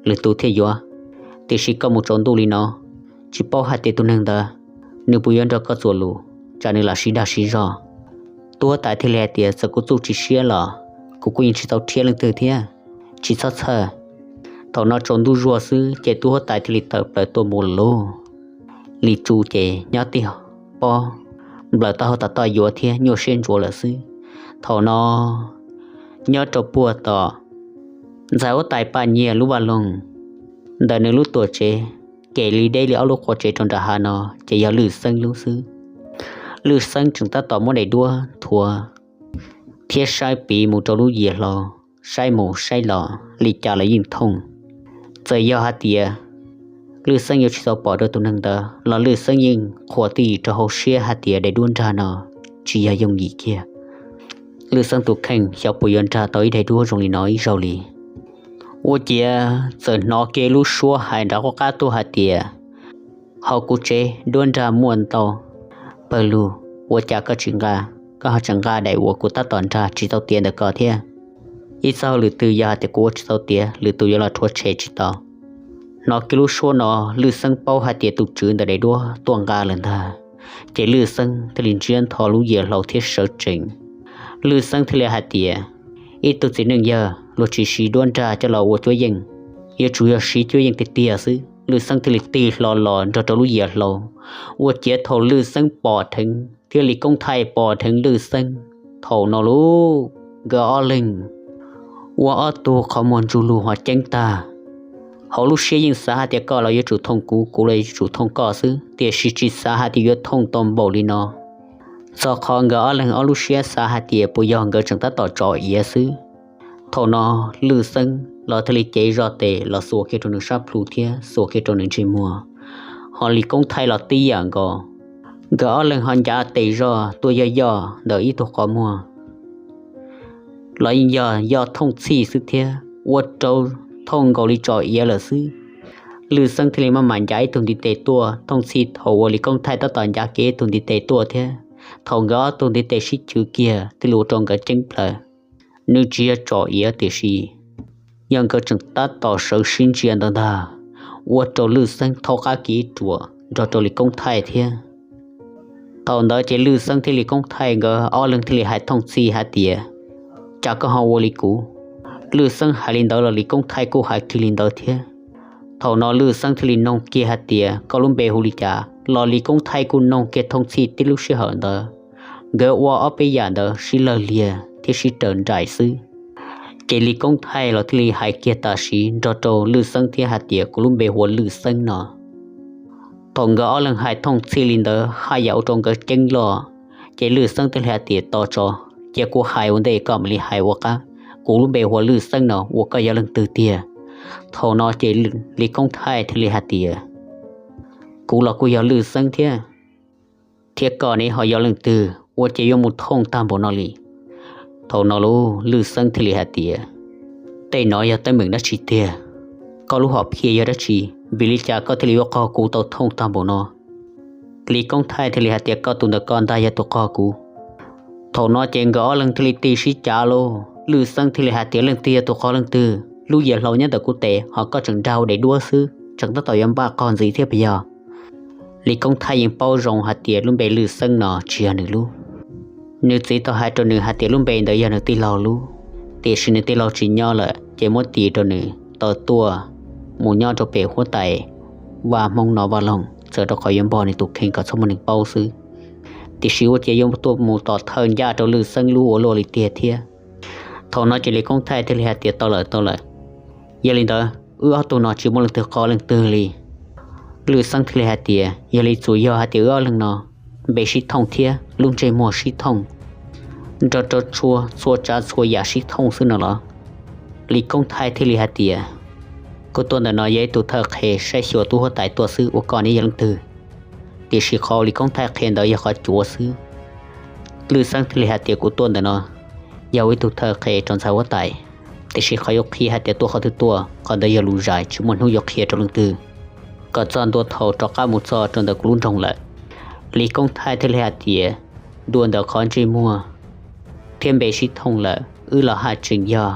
lwm tus thiaj yuav. Tiam sis koj mus tsaus ntuj li no, tsis paub hais tias tus neeg ntawd nws puas yuav nrog koj txuas lus, tsam nws lam siv dag siv zog. Tub huab tais thiaj li hais tias, Txawm kuv txuj tsis siab los kuv kuj yeej tsis tau rhiab leej twg thiab, tsis txhob txhawj. Thaum no tsaus ntuj zuag xwb ces tub huab tais thiaj li tawm plaws tuaj mus lawm lauj. Lis Tsu ces nyob tij pob nplawm taub hau tas toj yuav thiab nyuaj siab ntsuav lawm xwb. Thaum no nyob rau puag tom ntxhais huab tais Paj Nyiag lub vaj loog, ntawm nws lub tuam tsev, kem li deb li ob lub qhov tsev rau nram hav no ces yog Lwj Xeeb lub xwb. Lwj Xeeb tseem tab tom muab daim duab nthuav thiab saib piv mus rau lub yias hlau, saib mus saib los li cas los yeej thooj. Txawm yog hais tias Lwj Xeeb yuav tsis tau pom rau tus neeg ntawd los Lwj Xeeb yeej qhuas twj ywm rau hauv siab hais tias daim duab nrag no tsis yog yooj yim kiag. Lwj Xeeb tus kheej xyov puas yuav nrag tau ib daim duab zoo li no ib zaug li. Ua ciav txawm hnov kiag lub suab hais nram qab qab tuaj hais tias, Hauv kuv tsev duab nrag muaj ntau pawg lug, ua cas koj tsis nqa, koj ho tseem nqa daim uas kuv tab tom nrag tsis tau tiav ntawm ko thiab? Ib txog lwm twg yog hais tias kuv ua tsis tau tiav, lwm tus yuav los rhuav tshem tsis tau. Hnov kiag lub suab no, Lwj Xeeb paub hais tias tus tswv ntawm daim duab tuaj nqa lawm ntag. Ces Lwj Xeeb thiaj li ntsiab ntho lub yias hlau thiab sawv tsees. Lwj Xeeb thiaj li hais tias, Ib tug txiv neej yawg luag tsis siv duab nrag coj los ua cuab yeej, yuav tsum yog siv cuab yeej tiag tiag xwb. Lwj Xeeb thiaj li tig hlo los nrog rau lub yias hlau. Ua ciav thaum Lwj Xeeb pom dheev thiab Lis Koob Thaij pom dheev Lwj Xeeb, thaum no lauj, nkawd ob leeg ua ob tug qhov muag ntsuj lug ho ceeb tag. Hauv lub siab yeej xav hais tias koj los yuav tsum thooj kuv, kuv los yuav tsum thooj koj xwb, tiam sis tsis xav hais tias yuav thooj tau npaum li no. Txog qhov nkawd ob leeg ob lub siab xav hais tias puas yog nkawd tseem tab tom tsom iav xwb. Thaum no Lwj Xeeb los thiaj li cev zoj tes los xuas kiag rau nws sab plhu thiab xuas kiag rau nws ntsej muag, ho Lis Koob Thaij los tib yam nkaus. Nkawd ob leeg ho ncav tes zoj tuaj yoj yoj ntawm ib tug qhov muag los yeej yog yoj thooj txhij xwb thiab, ua rau thooj nkaus li tsom iav lawm xwb. Lwj Xeeb thiaj li maj mam ncav ib tug ntiv tes tuaj thooj txhij thaum uas Lis Koob Thaij tab tom ncav kiag ib tug ntiv tes tuaj thiab. Thaum nkawd ob tug ntiv tes sib chwv kiag thiaj li ua rau nkawd ceeb plaws. Nws tsis yog tsom iav tiam sis yog nkawd tseem tab tom sawv sib ntsia ntawd ntag, ua rau Lwj Xeeb thaub qab kiag ib ruam nrog rau Lis Koob Thaij thiab. Thaum ntawd ces Lwj Xeeb thiab Lis Koob Thaij nkawd ob leeg thiaj li hais thooj txhij hais tias, Cas koj ho ua li kuv? Lwj Xeeb hais li ntawd los Lis Koob Thaij kuj hais kiag li ntawd thiab. Thaum no Lwj Xeeb thiaj li noog kiag hais tias, Koj lub npe hu li cas? Los Lis Koob Thaij kuj noog kiag thooj txhij tib lub sij hawm ntawd. Nkawd ua ob peb yam ntawd sib lawg liag thiab sib raws nraim xwb. Ces Lis Koob Thaij los thiaj li hais kiag tam sim nrog rau Lwj Xeeb thiab hais tias, Kuv lub npe hu ua Lwj Xeeb no. Thaum nkawd ob leeg hais thooj txhij li ntawd haj yam ua rau nkawd ceeb loj, ces Lwj Xeeb thiaj li hais tias, Tos tso, cia kuv hais ua ntej koj mam li hais ua qab. Kuv lub npe hu ua Lwj Xeeb no, ua koj yog leej twg tiag? Thaum no ces Lis Koob Thaij thiaj li hais tias, Kuv los kuj yog Lwj Xeeb thiab, thiab koj ne ho yog leej twg ua cas yuav mus thooj tag npaum no li? Thaum no lauj, Lwj Xeeb thiaj li hais tias, Tej no yog teeb meem dab tsi tiag? Koj lub hom phiaj yog dab tsi? Vim li cas koj thiaj li yuav qog kuv tau thooj tag npaum no? Lis Koob Thaij thiaj li hais tias, Koj tus ntawm ko ntag yog tus qog kuv. Thaum no ces nkawd ob leeg thiaj li tig sib cav lauj. Lwj Xeeb thiaj li hais tias, Leej twg yog tus qog leej twg? Lub yias hlau nyob ntawm kuv tes, ho koj tseem nrag ua daim duab xwb, tseem tab tom yuav npaj qog ntxiv thiab puas yog? Lis Koob Thaij yeej paub zoo hais tias lub npe Lwj Xeeb no tsis yog nws lub. Nws txiv tau hais rau nws hais tias lub npe ntawd yog nws tij laug lub, tiam sis nws tij laug tsis nyob lawm ces muab tis rau nws tau tuaj mus nyob rau pem huab tais vaj Hmoob Nov Vaj Loog, txawm rau qhov yuav npog nws tus kheej kom txhob muaj neeg paub xwb. Tiam sis ua ciav yuav tuaj mus tom thawj ncaj rau Lwj Xeeb lub ua luaj li tiag thiab. Thaum no ces Lis Koob Thaij thiaj li hais tias, Tau lawm, tau lawm. Yog li ntawd wb ob tug no tsis muaj leej twg qog leej twg li. Lwj Xeeb thiaj li hais tias, Yog li tsuas yog hais tias wb ob leeg no npe sib thooj thiab lub ntsej muag sib thooj, nrog rau txhua tsav txhua yam sib thooj xwb no los? Lis Koob Thaij thiaj li hais tias, Kuv tuaj ntawm no yog ib tug thawj qhe saib xyuas tub huab tais tuaj xwb, ua koj ne yog leej twg? Tiam sis qhov Lis Koob Thaij qhia ntawd yog qhov cuav xwb. Lwj Xeeb thiaj li hais tias, Kuv tuaj ntawm no yog ua ib tug thawj qhe rau ntxhais huab tais, tiam sis qhov yuav qhia hais tias tuaj qhov twg tuaj, qhov ntawd yog lus zais tsis muaj hnub yuav qhia rau leej twg, kom txog ntua thaum rov qab mus txog rau ntawm kuv lub nroog lawm. Lis Koob Thaij thiaj li hais tias, Dua ntawm qhov ntsej muag thiab npe sib thooj lawm, wb los haj tseem yog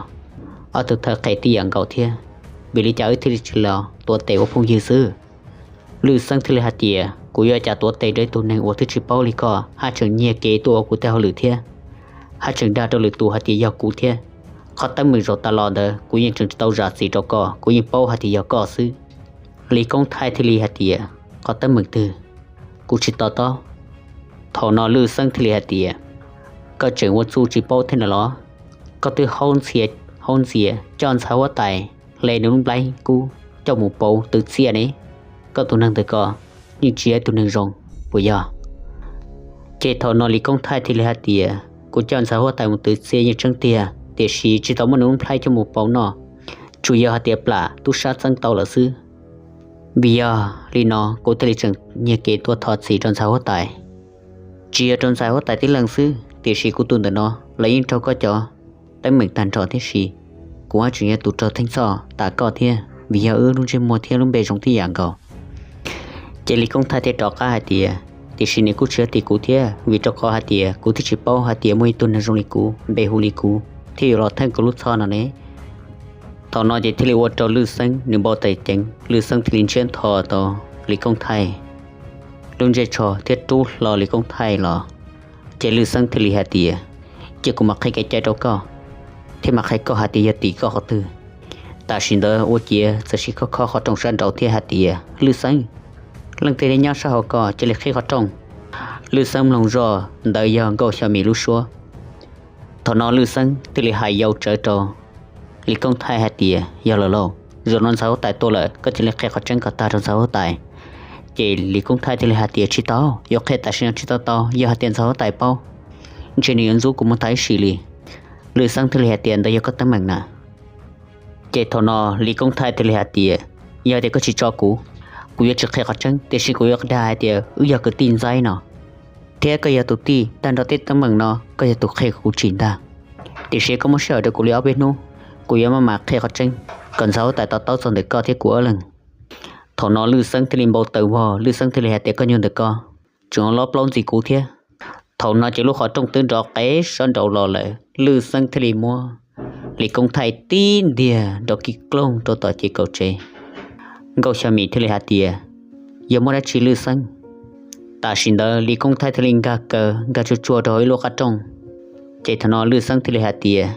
ob tug thawj qhe tib yam nkaus thiab, vim li cas wb thiaj li tsis los tuav tes ua phooj ywg xwb? Lwj Xeeb thiaj li hais tias, Kuv yuav cas tuav tes rau ib tug neeg uas twb tsis paub li koj, haj tseem nyiag kev tuaj ua kuv tej hauj lwm thiab, haj tseem dag rau lwm tus hais tias yog kuv thiab. Qhov teeb meem zaum tas los ntawd kuv yeej tseem tsis tau zam txim rau koj, kuv yeej paub hais tias yog koj xwb. Lis Koob Thaij thiaj li hais tias, Qhov teeb meem twg? Kuv tsis to taub. Thaum no Lwj Xeeb thiaj li hais tias, Koj tseem ua txuj tsis paub thiab na los? Koj twb haub ntxhia haub ntxias coj ntxhais huab tais hle nws lub nplaib kub coj mus pauv twv txiaj ne. Koj tus neeg ntawm ko yeej tsis yog ib tug neeg zoo puas yog? Ces thaum no Lis Koob Thaij thiaj li hais tias, Kuv coj ntxhais huab tais mus twv txiaj yeej tseeb tiag, tiam sis tsis tau muab nws lub nplaib coj mus pauv noj, tsuas yog hais tias plam tub sab txeeb tau lawm xwb. Vim yog li no kuv thiaj li tseem nyiag kev tuaj thov txim rau ntxhais huab tais. Tsis yog rau ntxhais huab tais tib leeg xwb, tiam sis kuv tus ntawm no los yeej raug koj cov teeb meem tag nrho tib si. Kuv haj tseem yog tus raug theej txhoj tas koj thiab, vim yog wb lub ntsej muag thiab lub npe zoo tib yam nkaus. Ces Lis Koob Thaij thiaj rov qab hais tias, Tiam sis nws kuj tsis yog tim kuv thiab, vim rau qhov hais tias kuv twb tsis paub hais tias muaj ib tug neeg zoo li kuv, npe hu li kuv, thiaj yuav los theej kuv lub txhoj no ne. Thaum no ces thiaj li ua rau Lwj Xeeb nws npau taws ceev, Lwj Xeeb thiaj li ntsiab ntho tau Lis Koob Thaij lub ntsej tsho thiab rub hlo Lis Koob Thaij los. Ces Lwj Xeeb thiaj li hais tias, Cia kuv mam qhia kev cai rau koj, thiab mam qhia koj hais tias yog tim koj qhov twg. Tam sim ntawd ua ciav txawm sim khob khob qhov rooj sab nraud thiab hais tias, Lwj Xeeb, leej twg nyob sab hauv ko cia li qhib qhov rooj. Lwj Xeeb mloog zoj ntawd yog Nkauj Xyo Mim lub suab. Thaum no Lwj Xeeb thiaj li hais yau tsawv rau Lis Koob Thaij hais tias, Yog lawm lauj, zaum no ntxhais huab tais tuaj lawm, koj cia li qhia qhov tseeb kom tag rau ntxhais huab tais. Ces Lis Koob Thaij thiaj li hais tias, Tsis tau, yuav qhia tam sim no tsis tau tau, yog hais tias ntxhais huab tais paub, ntshe nws yuav ntxub kuv mus tag ib sim li. Lwj Xeeb thiaj li hais tias, Ntawd yog koj teeb meem na. Ces thaum no Lis Koob Thaij thiaj li hais tias, Yog tias koj tsis tso kuv, kuv yuav tsis qhia qhov tseeb, tiam sis kuv yuav dag hais tias wb yog kwv tij ntxaib no, thiab koj yog tus tij, tag nrho tej teeb meem no koj yog tus qhia kuv tsim ntag. Tiam sis koj muab sij hawm rau kuv li ob peb hnub, kuv yuav maj mam qhia qhov tseeb kom ntxhais huab tais to taub txog ntawm koj thiab kuv ob leeg. Thaum no Lwj Xeeb thiaj li npau taws vog, Lwj Xeeb thiaj li hais tias, Koj nyuag ntawm ko, tseem los plaub ntxi kuv thiab. Thaum no ces lub qhov rooj twb nrov qev sab nraud los lawm, Lwj Xeeb thiaj li muab Lis Koob Thaij tib ntiag nrov kis kloog rau tom ces kaum tsev. Nkauj Xyo Mim thiaj li hais tias, Yog muaj dab tsi Lwj Xeeb? Tam sim ntawd Lis Koob Thaij thiaj li nkag kaw nkag tsuag tsuag rau hauv ib lub qab rooj. Ces thaum no Lwj Xeeb thiaj li hais tias,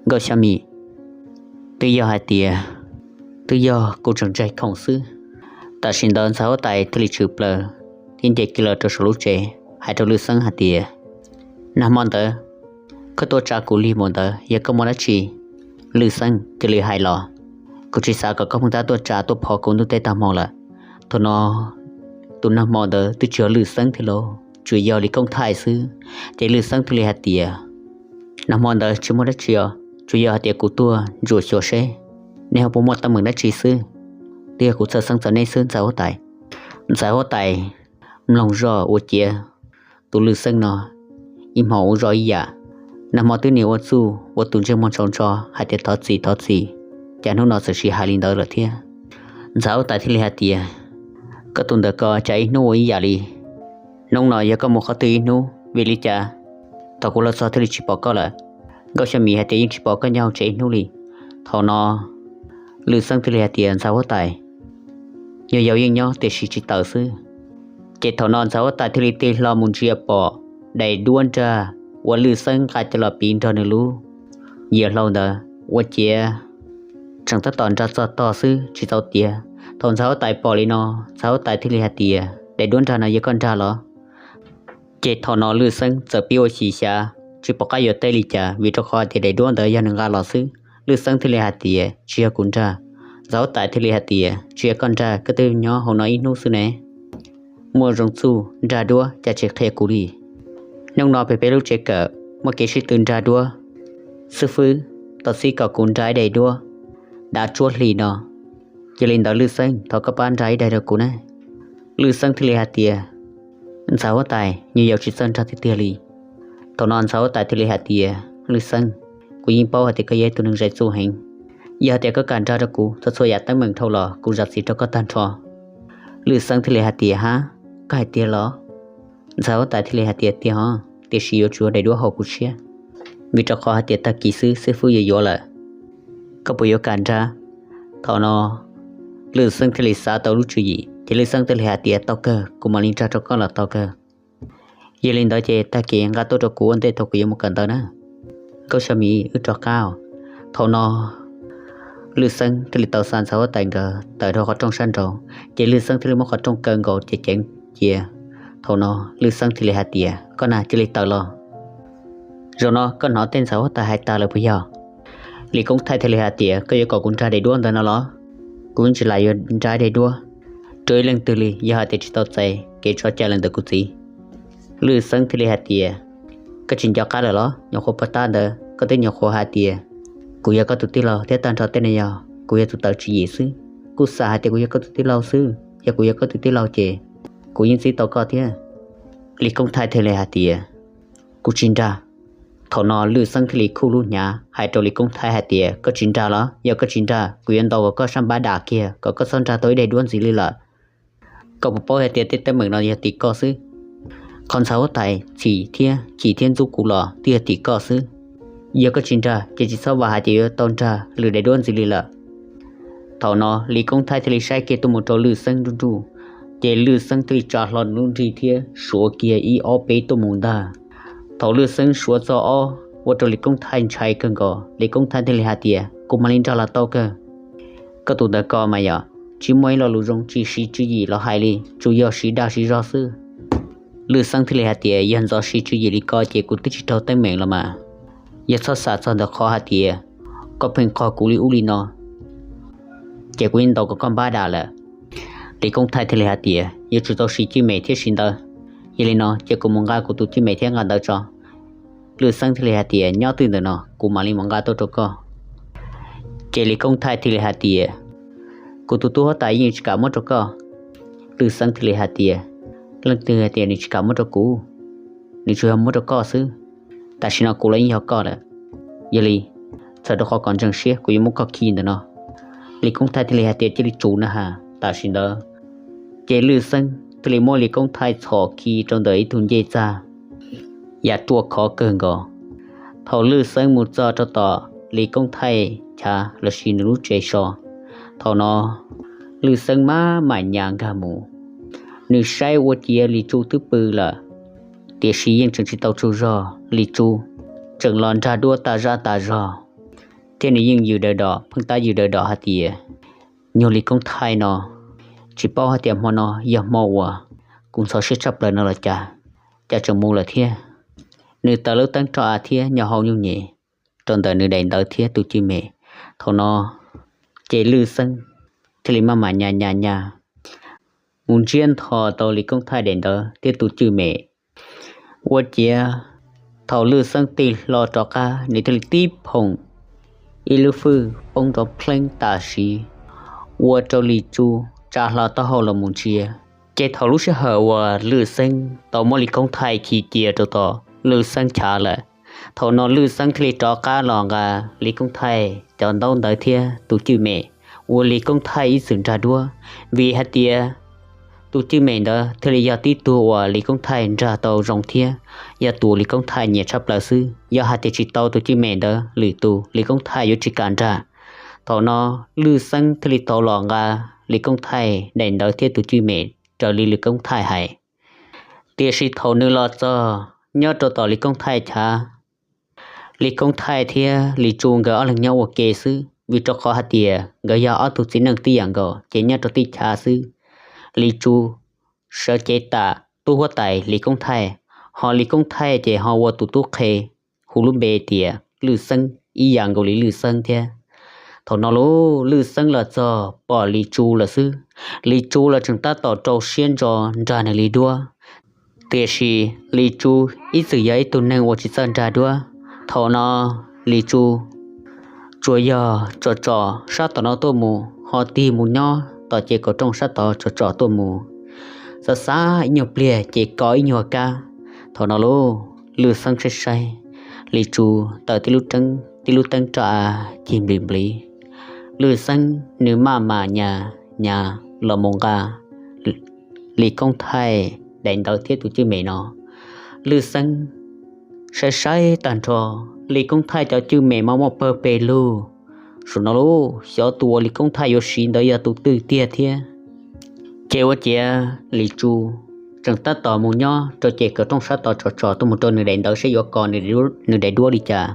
Nkauj Xyo Mim, twb yog hais tias, twb yog kuv tseem ntshai khoom xwb. Tam sim ntawd ntxhais huab tais thiaj li tshwm plaws thiab nce kiag los rau saum lub tsev hais rau Lwj Xeeb hais tias, Nag hmo ntawd koj tuaj tsa kuv li npaum ntawd yog koj muaj dab tsi? Lwj Xeeb cia li hais los, Kuv tsis xav kom koj pheej tab tuaj tsa tuaj phov kuv ntuj teb tag hmo lawm. Thaum no tus nag hmo ntawd twb tsis yog Lwj Xeeb thiab lauj, tsuas yog Lis Koob Thaij xwb. Ces Lwj Xeeb thiaj li hais tias, Nag hmo ntawd tsis muaj dab tsi os, tsuas yog hais tias kuv tuaj ntsuam xyuas seb nej ho puas muaj teeb meem dab tsi xwb. Twb yog kuv txhawj xeeb txog nej xwb ntxhais huab tais. Ntxhais huab tais mloog zoj ua ciav tus Lwj Xeeb no ib hmo ua zoj ib yam. Nag hmo twb niaj ua txuj ua tus ntsej muag ntshau ntsho hais tias thov txim thov txim, cas hnub no txawm sim hais li ntawd lawm thiab. Ntxhais huab tais thiaj li hais tias, Koj tus ntawm ko cas ib hnub ua ib yam li. Hnub no yog koj mus qhov twg ib hnub, vim li cas thaum kuv los txog thiaj li tsis pom koj lawm? Nkauj Xya Miv hais tias, Yeej tsis pom koj nyob hauv tsev ib hnub li. Thaum no Lwj Xeeb thiaj li hais tias, Ntxhais huab tais, nyuag yaus yeej nyob tiam sis tsis tawm xwb. Ces thaum no ntxhais huab tais thiaj li tig hlo mus ntsia pom daim duab nrag uas Lwj Xeeb nqa coj los piv nrog nws lub yias hlau ntawd ua ciav tseem tab tom nrag txog tog xwb tsis tau tiav. Thaum ntxhais huab tais pom li no, ntxhais huab tais thiaj li hais tias, Daim duab nrag no yog koj nrag los? Ces thaum no Lwj Xeeb txawm pib ua xyem xyav tsis pom qab yuav teb li cas, vim rau qhov tias daim duab ntawd yog nws nqa los xwb. Lwj Xeeb thiaj li hais tias, Tsis yog kuv nrag. Ntxhais huab tais thiaj li hais tias, Tsis yog koj nrag, koj twb nyob hauv no ib hnub xwb ne. Muaj zoo txuj nrag duab cas tsis qhia kuv li. Hnub no pem peb lub tsev kawm muaj kev sib tw nrag duab, xib fwb tau txib kom kuv nrag ib daim duab dav tsuab hli no. Yog li ntawd Lwj Xeeb, thov koj pab nrag ib daim rau kuv na. Lwj Xeeb thiaj li hais tias, Ntxhais huab tais, nyuag yaus tsis txawj nrag tiag tiag li. Thaum no ntxhais huab tais thiaj li hais tias, Lwj Xeeb, kuv yeej paub hais tias koj yog ib tug neeg zais txuj heev. Yog hais tias koj kam nrag rau kuv, txhua txhua yam teeb meem dhau los kuv zam txim rau koj tag nrho. Lwj Xeeb thiaj li hais tias, Hab, koj hais tiag los? Ntxhais huab tais thiaj li hais tias, Tiag os, tiam sis yuav tsum yog daim duab haum kuv siab, vim rau qhov hais tias tag kis xwb xib fwb yuav yuav lawm. Koj puas yuav kam nrag? Thaum no Lwj Xeeb thiaj li xav tau lub tswv yim, ces Lwj Xeeb thiaj li hais tias, Tau kawg, kuv mam li nrag rau koj los tau kawg. Yog li ntawd ces tag kis nqa tuaj rau kuv ua ntej thaum kuv yuav mus kawm ntawv na. Nkauj Xya Miv, wb rov qab. Thaum no Lwj Xeeb thiaj li tau xa ntxhais huab tais nkawd tawm rau qhov rooj sab nraud, ces Lwj Xeeb thiaj li muab qhov rooj kaw nkaus ceev ceev cia. Thaum no Lwj Xeeb thiaj li hais tias, Koj na, cia li tawm los. Zaum no koj hnov tej ntxhais huab tais hais tas lawm puas yog? Lis Koob Thaij thiaj li hais tias, Koj yuav kom kuv nrag daim duab ntawd no los? Kuv yeej tsis lam yuav nrag daim duab rau ib leej twg li, yog hais tias tsis tau txais kev tso cai los ntawm kuv txiv. Lwj Xeeb thiaj li hais tias, Koj tsis nco qab lawm los? Nyuam qhuav puag ta ntawd koj twb nyuam qhuav hais tias kuv yog koj tus tij laug thiab, tag nrho tej no yog kuv yog tus tawm tswv yim xwb. Kuj xam hais tias kuv yog koj tus tij laug xwb, yog kuv yog koj tus tij laug ces kuv yeej txib tau koj thiab. Lis Koob Thaij thiaj li hais tias, Kuv tsis nrag. Thaum no Lwj Xeeb thiaj li khuj lub hnyav hais rau Lis Koob Thaij hais tias, Koj tsis nrag los? Yog koj tsis nrag, kuv yuav ntaus kom koj sab npab dam kiag kom koj txhob nrag tau ib daim duab ntxiv li lawm. Koj puas paub hais tias tej teeb meem no yog tim koj xwb? Qhov ntxhais huab tais Txhim thiab Chim thiab ntxub kuv los twb yog tim koj xwb. Yog koj tsis nrag ces tsis txhob vam hais tias yuav tau nrag lwm daim duab ntxiv li lawm. Thaum no Lis Koob Thaij thiaj li saib kiag tuaj mus rau Lwj Xeeb nruj nruj, ces Lwj Xeeb thiaj li tsa hlo nws lub nrig thiab suav kiag ib ob peb tuaj mus ntag. Thaum Lwj Xeeb suav txog ob ua rau Lis Koob Thaij ntshai kawg nkaus, Lis Koob Thaij thiaj li hais tias, Kuv mam li nrag los tau kawg. Koj tus ntawd ko mas yog tsis muaj ib lo lus zoo, tsis siv tswv yim los hais li, tsuas yog siv dag siv zog xwb. Lwj Xeeb thiaj li hais tias, Yog ntxov siv tswv yim li ko ces kuv twb tsis raug teeb meem los mas. Yog txhob xav txog ntawm qhov hais tias koj pheej qog kuv li ub li no, ces kuv yeej ntaus kom koj npab dam lawm. Lis Koob Thaij thiaj li hais tias, Yuav tsum tau siv cwj mem thiab siv ntawv. Yog li no ces kuv mus nqa kuv tus cwj mem thiab nqa ntawv tso. Lwj Xeeb thiaj li hais tias, Nyob twj ntawm no, kuv mam li mus nqa tuaj rau koj. Ces Lis Koob Thaij thiaj li hais tias, Kuv tus tub huab tais yeej tsis kam muab rau koj. Lwj Xeeb thiaj li hais tias, Leej twg hais tias nws tsis kam muab rau kuv? Nws tsuas yog muab rau koj xwb. Tam sim no kuv los yeej yog koj lawm. Yog li, txawm rau qhov kom ntseeg siab kuv yuav muab koj khi ntawm no. Lis Koob Thaij thiaj li hais tias, Cia li tsuv na has. Tam sim ntawd ces Lwj Xeeb thiaj li muab Lis Koob Thaij txhom khi rau ntawm ib tug ncej txag, yam ruaj khov kawg nkaus. Thaum Lwj Xeeb mus txog rau tom Lis Koob Thaij chav lossis nws lub tsev so, thaum no Lwj Xeeb maj mam nyas nkag mus. Nws saib ua ciav Lis Tsu twb pw lawm, tiam sis yeej tseem tsis tau tsaug zog. Lis Tsu tseem los nrag duab tas zaj tas zog, thiab nws yeej yws daws dom, pheej tab yws daws dom hais tias, Nyuag Lis Koob Thaij no, tsis paub hais tias hmo no yog hmo uas kuv ntxhov siab tshaj plaws no los cas, cas tseem mus lawm thiab. Nws taws lub teeb roj av thiab nyo hau nyuj nyem rau ntawm nws daim ntawv thiab tus cwj mem. Thaum no ces Lwj Xeeb thiaj li maj mam nyas nyas nyas mus ntsiab ntho tau Lis Koob Thaij daim ntawv thiab tus cwj mem. Ua ciav thaum Lwj Xeeb tig hlo rov qab, nws thiaj li tib phoom, ib lub fwj poob nrov plheeb tam sim, ua rau Lis Tsu tsa hlo taub hau los mus ntsia. Ces thaum lub sij hawm uas Lwj Xeeb tau muab Lis Koob Thaij khi cia rau tom Lwj Xeeb chav lawm, thaum no Lwj Xeeb thiaj li rov qab los nqa Lis Koob Thaij cov ntaub ntawv thiab tus cwj mem uas Lis Koob Thaij ib txwm nrag duab, vim hais tias tus cwj mem ntawd thiaj li yog tib tug uas Lis Koob Thaij nrag tau zoo thiab yog tus Lis Koob Thaij nyiam tshaj plaws xwb. Yog hais tias tsis tau tus cwj mem ntawd lwm tus, Lis Koob Thaij yuav tsis kam nrag. Thaum no Lwj Xeeb thiaj li tau los nqa Lis Koob Thaij daim ntawv thiab tus cwj mem raws li Lis Koob Thaij hais. Tiam sis thaum nws los txog nyob rau tom Lis Koob Thaij chav, Lis Koob Thaij thiab Lis Tsu nkawd ob leeg nyob ua ke xwb, vim rau qhov hais tias nkawd yog ob tug txiv neej tib yam nkaus ces nyob rau tib chav xwb. Lis Tsu sawv cev tam tub huab tais Lis Koob Thaij, ho Lis Koob Thaij ces ho ua tus tub qhe hu lub npe tias Lwj Xeeb ib yam nkaus li Lwj Xeeb thiab. Thaum no lub Lwj Xeeb los txog pom Lis Tsu lawm xwb, Lis Tsu los tseem tab tom rau siab ntso nrag nws li duab. Tiam sis Lis Tsu ib txwm yog ib tug neeg uas tsis txawj nrag duab. Thaum no Lis Tsu tsuas yog tsom tsom sab tom no tuaj mus, ho tig mus nyob tom ces kaum rooj sab tod tsom tsom tuaj mus, xav xav ib nyuag pliag ces kov ib nyuag kab. Thaum no lub Lwj Xeeb saib saib Lis Tsu tawm tib lub teeb roj av cig nplis nplis. Lwj Xeeb nws maj mam nyas nyas los mus nqa Lis Koob Thaij daim ntawv thiab tus cwj mem no. Lwj Xeeb saib saib tag nrho, Lis Koob Thaij cov cwj mem mas muaj pawg pes lug. Saum no lub xyov tus uas Lis Koob Thaij yuav siv ntawd yog tus twg tiag thiab. Ces ua ciav Lis Tsu tseem tab tom mus nyob rau ces kaum rooj sab tod tsom tsom tuaj mus rau nws daim ntawv saib yuav kov nws daim duab li cas.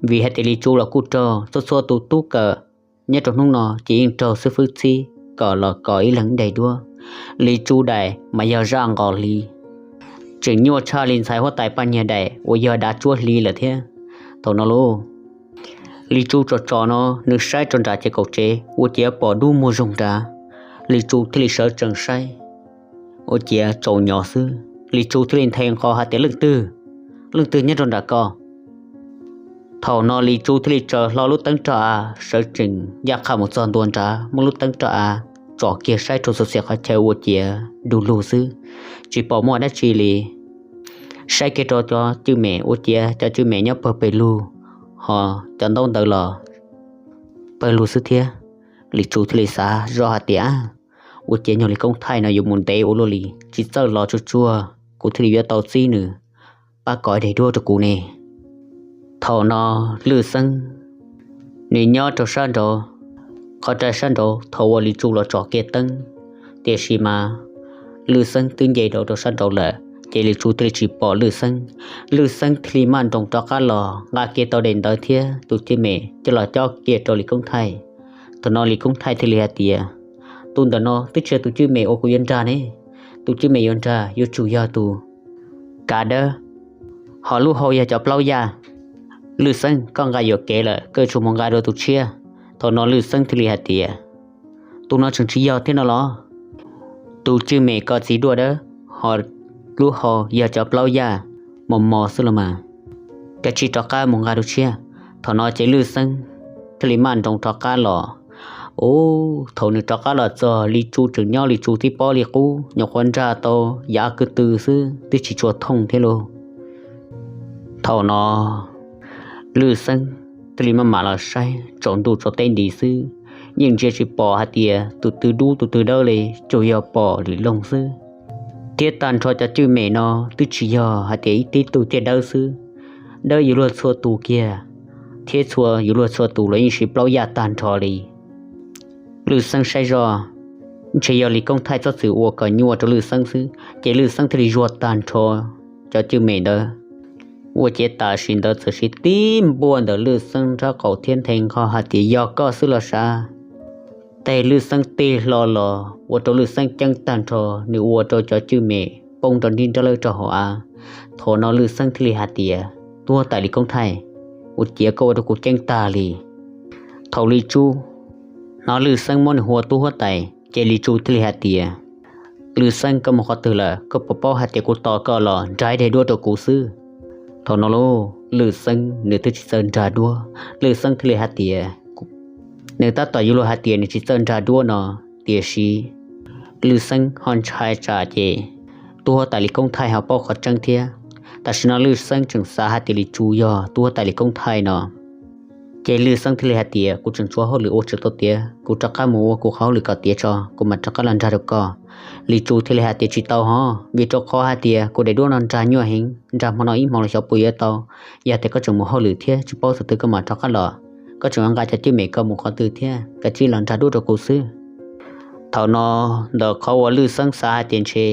Vim hais tias Lis Tsu los kuj raug txhua txhua tus tub kawm nyob rau hnub no ces yeej raug xib fwb txhib kom los kov ib leeg daim duab. Lis Tsu daim mas yog zaj nqos hli, tseem nyuaj tshaj li ntxhais huab tais Paj Nyiag daim uas yog dav tsuab hli lawm thiab. Thaum no lub Lis Tsu tsom tsom no nws saib rau nram ces kaum tsev ua ciav pom dub muag zoog nrad. Lis Tsu thiaj li sawv tsees saib, ua ciav tsaus nyos xwb. Lis Tsu thiaj li nthe nqos hais tias, Leej twg? Leej twg nyob rau nram ko? Thaum no Lis Tsu thiaj li tsaws hlo lub teeb roj av sawv tsees ncaj qha mus txog ntua nrad, muab lub teeb roj av tsom kiag saib rau xov xiam qhov chaw ua ciav du lug xwb, tsis pom muaj dab tsi li. Saib kiag rau cov cwj mem ua ciav cov cwj mem nyob pawg pes lug, ho cov ntaub ntawv los pawg lug xwb thiab. Lis Tsu thiaj li xav zoj hais tias, Ua ciav nyuag Lis Koob Thaij no yuav mus ntev ua luaj li, tsis txawj los tsuag tsuag kuv thiaj li yuav tau txib nws pab kov daim duab rau kuv ne. Thaum no Lwj Xeeb nws nyob rau sab nraud, qhov rai sab nraud thaum uas Lis Tsu los tsom kiag teeb, tiam sis mas Lwj Xeeb twb nce rau rau sab nraud lawm ces Lis Tsu thiaj li tsis pom Lwj Xeeb. Lwj Xeeb thiaj li maj nroos rov qab los nqa kiag tau daim ntawv thiab tus cwj mem coj los cob kiag rau Lis Koob Thaij. Thaum no Lis Koob Thaij thiaj li hais tias, Tus ntawm no twb tsis yog tus cwj mem uas kuv yuav nrag ne. Tus cwj mem yuav nrag yuav tsum yog tus kav dawb, ho lub hau yog cov plaub yaj. Lwj Xeeb, koj nqa yuam kev lawm, koj yuav tsum mus nqa dua tus tshiab. Thaum no Lwj Xeeb thiaj li hais tias, Tus no tseem tsis yog thiab no los? Tus cwj mem ko txiv duaj dawb, ho lub hau yog cov plaub yaj mos mos xwb los mas. Kav tsij rov qab mus nqa dua tshiab. Thaum no ces Lwj Xeeb thiaj li maj nroos rov qab los. Ub, thaum nws rov qab los txog Lis Tsu tseem nyob, Lis Tsu twb pob li qub, nyuam qhuav nrag tau yav kwv tw xwb twb tsis tshua thooj thiab lauj. Thaum no Lwj Xeeb thiaj li maj mam los saib tsaus ntuj tsaus teb nti xwb, yeej ntsia tsis pom hais tias tus twg dub tus twg dawb li, tsuas yog pom lwm loog xwb. Thiab tag nrho cov cwj mem no twb tsis yog hais tias ib tib tug tiag dawb xwb, dawb yuav luag txhua tus kiag, thiab txhua yuav luag txhua tus los yeej siv plaub yaj tag nrho li. Lwj Xeeb saib zoj, ntshe yog Lis Koob Thaij txhob txwm ua kom nyuaj rau Lwj Xeeb xwb, ces Lwj Xeeb thiaj li zuag tag nrho cov cwj mem ntawd. Ua ciav tam sim ntawd txawm siv tib npuaj ntawm Lwj Xeeb nraub qaum thiab nthe nqho hais tias, Yog koj xwb los sav. Teg Lwj Xeeb tig hlo los ua rau Lwj Xeeb ceeb tag nrho, nws ua rau cov cwj mem poob rau nrib nrab lawb rau hauv av. Thaum no Lwj Xeeb thiaj li hais tias, Tub huab tais Lis Koob Thaij, ua ciav koj ua rau kuv ceeb tag li. Thaum Lis Tsu hnov Lwj Xeeb muab nws hu ua tub huab tais ces Lis Tsu thiaj li hais tias, Lwj Xeeb, koj mus qhov twg lawm? Koj puas paub hais tias kuv tos koj los nrag daim duab rau kuv xwb? Thaum no lauj, Lwj Xeeb nws twb tsis txawj nrag duab, Lwj Xeeb thiaj li hais tias, nws tab tom yuav luag hais tias nws tsis txawj nrag duab no, tiam sis Lwj Xeeb ho ntshai tsam ces tub huab tais Lis Koob Thaij ho paub qhov tseeb thiab. Tam sim no Lwj Xeeb tseem xav hais tias Lis Tsu yog tub huab tais Lis Koob Thaij no. Ces Lwj Xeeb thiaj li hais tias, kuv tseem tshuav hauj lwm ua tsis tau tiav, kuv rov qab mus ua kuv qhov hauj lwm kom tiav tso kuv mam rov qab los nrag rau koj. Lis Tsu thiaj li hais tias, tsis tau hov, vim rau qhov hais tias kuv daim duab no nrag nyuaj heev, nrag hmo no ib hmo los xyov puas yuav tau. Yog tias koj tseem mus hauj lwm thiab tsis paub thaum twg koj mam rov qab los, koj tseem yuav nqa cov cwj mem koj mus qhov twg thiab, kav tsij los nrag duab rau kuv xwb. Thaum no ntawm qhov uas Lwj Xeeb xav hais tias ntshe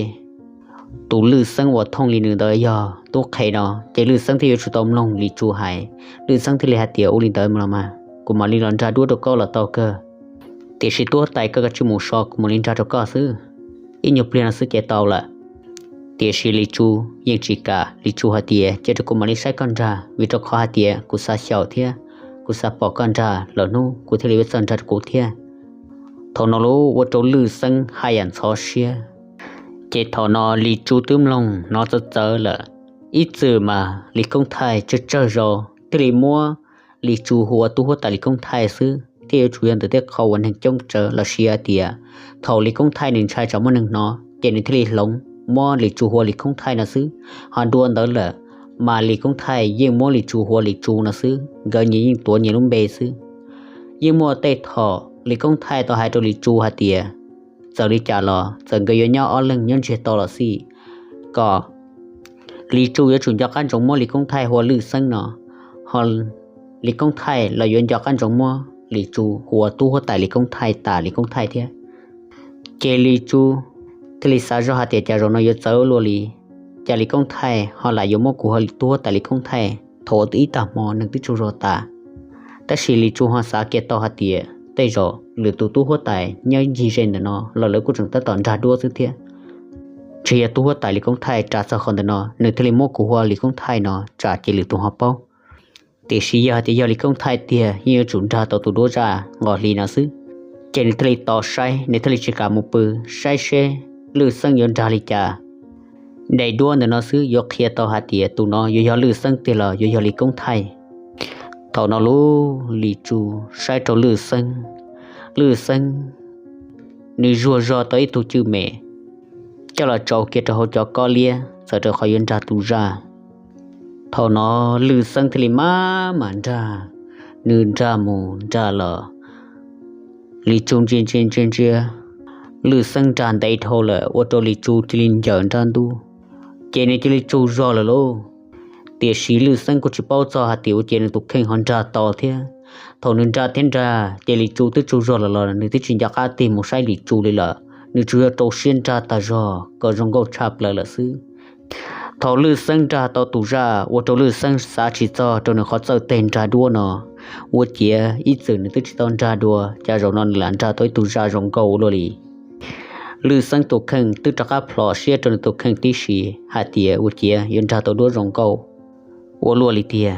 tus Lwj Xeeb uas thooj li nws ntawd yog tub qhe no, ces Lwj Xeeb thiaj yuav tsum tau mloog Lis Tsu hais. Lwj Xeeb thiaj li hais tias, ua li ntawd los mas kuv mam li los nrag duab rau koj los tau kawg. Tiam sis tub huab tais koj kav tsij mus so, kuv mam li nrag rau koj xwb. Ib nyuag pliag no xwb ces tau lawm. Tiam sis Lis Tsu yeej tsis kam, Lis Tsu hais tias, cia rau kuv mam li saib koj nrag, vim rau qhov hais tias kuv xav xyaum thiab kuv xav pom koj nrag lawm hnub kuv thiaj li yuav txawj nrag rau kuv thiab. Thaum no los ua rau Lwj Xeeb haj yam ntxhov siab. Ces thaum no Lis Tsu twb mloog hnov txawv txawv lawm, ib txwm mas Lis Koob Thaij tsawg tsawg zaus thiaj li muab Lis Tsu hu ua tub huab tais Lis Koob Thaij xwb, thiaj yuav tsum yog ntawm tej qho uas neeg coob tsawv los sis hais tias thaum Lis Koob Thaij nws ntshai tsam muaj neeg hnov ces nws thiaj li hloov muab Lis Tsu hu ua Lis Koob Thaij no xwb. Ho dua ntawd lawm mas Lis Koob Thaij yeej muab Lis Tsu hu ua Lis Tsu no xwb, nkawd nyias yeej tuav nyias lub npe xwb. Yeej muaj tej thaum Lis Koob Thaij tau hais rau Lis Tsu hais tias txawm li cas los txawm nkawd yuav nyob ob leeg nyob ntsiag to los xij, kom Lis Tsu yuav tsum nco qab ntsoov muab Lis Koob Thaij hu ua Lwj Xeeb no, ho Lis Koob Thaij los yuav nco qab ntsoov muab Lis Tsu hu ua tub huab tais Lis Koob Thaij tas Lis Koob Thaij thiab. Ces Lis Tsu thiaj li xav zoj hais tias cas zaum no yuav txawv luaj li, cas Lis Koob Thaij ho lam yuav muab kuv hu ua tub huab tais Lis Koob Thaij thaum ib tag hmo neeg twb tsaug zog tas. Tab sis Lis Tsu ho xav kiag tau hais tias tej zaum lwm tus tub huab tais nyob ncig ze ntawm no los lawv kuj tseem tab tom nrag duab xwb thiab. Ntshe yog tub huab tais Lis Koob Thaij ras txog qhov ntawm no nws thiaj li muab kuv hu ua Lis Koob Thaij no tsam ces lwm tus ho paub. Tiam sis yog hais tias yog Lis Koob Thaij tiag yeej yuav tsum nrag tau tus duab zaj nqos hli no xwb. Ces nws thiaj li tos saib, nws thiaj li tsis kam mus pw, saib seb Lwj Xeeb yuav nrag li cas. Daim duab ntawm no xwb yuav qhia tau hais tias tus no yuav yog Lwj Xeeb tiag los yuav yog Lis Koob Thaij. Thaum no lub Lis Tsu saib rau Lwj Xeeb, Lwj Xeeb nws zuag zog tau ib tug cwj mem coj los tsau kiag rau hauv cov kob liab txawm rau qhov yuav nrag tus zaj. Thaum no Lwj Xeeb thiaj li maj mam nrag, nws nrag mus nrag los, Lis Tsu ntsia ntsia ntsia ntsia, Lwj Xeeb nrag ntev dhau lawm ua rau Lis Tsu cia li ncaws nrab ntub, ces nws cia li tsaug zog lawm lauj. Tiam sis Lwj Xeeb kuj tsis paub txog hais tias ua ciav nws tus kheej ho nrag tau thiab. Thaum nws nrag thiab nrag ces Lis Tsu twb tsaug zog lawm los nws twb tsis nco qab tig mus saib Lis Tsu li lawm, nws tsuas yog rau siab nrag tag zog kom zoo nkauj tshaj plaws lawm xwb. Thaum Lwj Xeeb nrag tau tus zaj ua rau Lwj Xeeb xav tsis txog rau nws qhov txawj teg nrag duab no, ua ciav ib txwm nws twb tsis tau nrag dua, cas zaum no nws lam nrag tau ib tug zaj zoo nkauj ua luaj li. Lwj Xeeb tus kheej twb rov qab plhom siab rau nws tus kheej tib si hais tias ua ciav yuav nrag tau duab zoo nkauj ua luaj li tiag.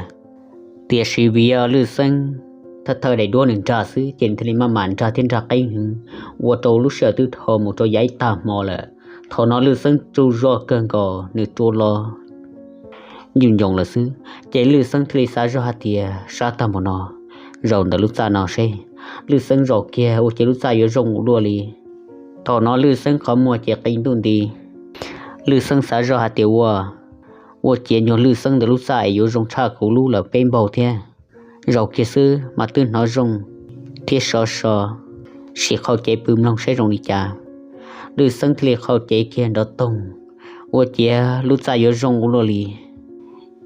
Tiam sis vim yog Lwj Xeeb thawj thawj daim duab nws nrag xwb ces nws thiaj li maj mam nrag thiab nrag qeeb heev, ua rau lub sij hawm twb dhau mus rau yav ib tag hmo lawm. Thaum no Lwj Xeeb tsaug zog kawg nkaus nws rua los ncwj ncoos lawm xwb. Ces Lwj Xeeb thiaj li xav zoj hais tias sab tag npaum no, zaum ntawm lub txaj no seb. Lwj Xeeb zaum kiag ua ciav lub txaj yuav zoo ua luaj li. Thaum no Lwj Xeeb qhov muag ces qi ntuj nti. Lwj Xeeb xav zoj hais tias ua, ua ciav nyuag Lwj Xeeb ntawm lub txaj es yuav zoo tshaj kuv lub lawm peb npaug thiab. Zaum kiag xwb mas twb hnov zoo thiab sov so, sim qhau cev pw mloog saib zoo li cas. Lwj Xeeb thiaj li qhau cev kiag nrov toog, ua ciav lub txaj yuav zoo ua luaj li.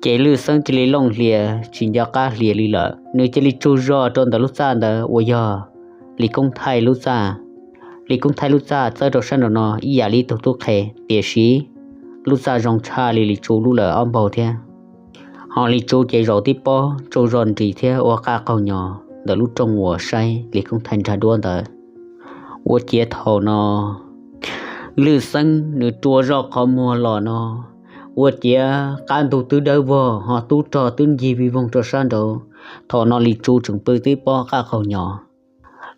Ces Lwj Xeeb cia li looj hlias tsis nco qab hlias li lawm, nws cia li tsaug zog rau ntawm lub txaj ntawd uas yog Lis Koob Thaij lub txaj. Lis Koob Thaij lub txaj txawb rau sab nraum no ib yam li ib tug tub qhe, tiam sis lub txaj zoo tshaj li Lis Tsu lub lawm ob npaug thiab. Ho Lis Tsu ces zaum tib pob tsaug zog nris thiab ua qaj qaug nyos ntawm lub rooj uas saib Lis Koob Thaij nrag duab ntawd. Ua ciav thaum no Lwj Xeeb nws rua zoj qhov muag los no, ua ciav qab ntug twb dawb vog ho tub rog twb ncig vij voog rau sab nraud. Thaum no Lis Tsu tseem pw tib pob qaj qaug nyos.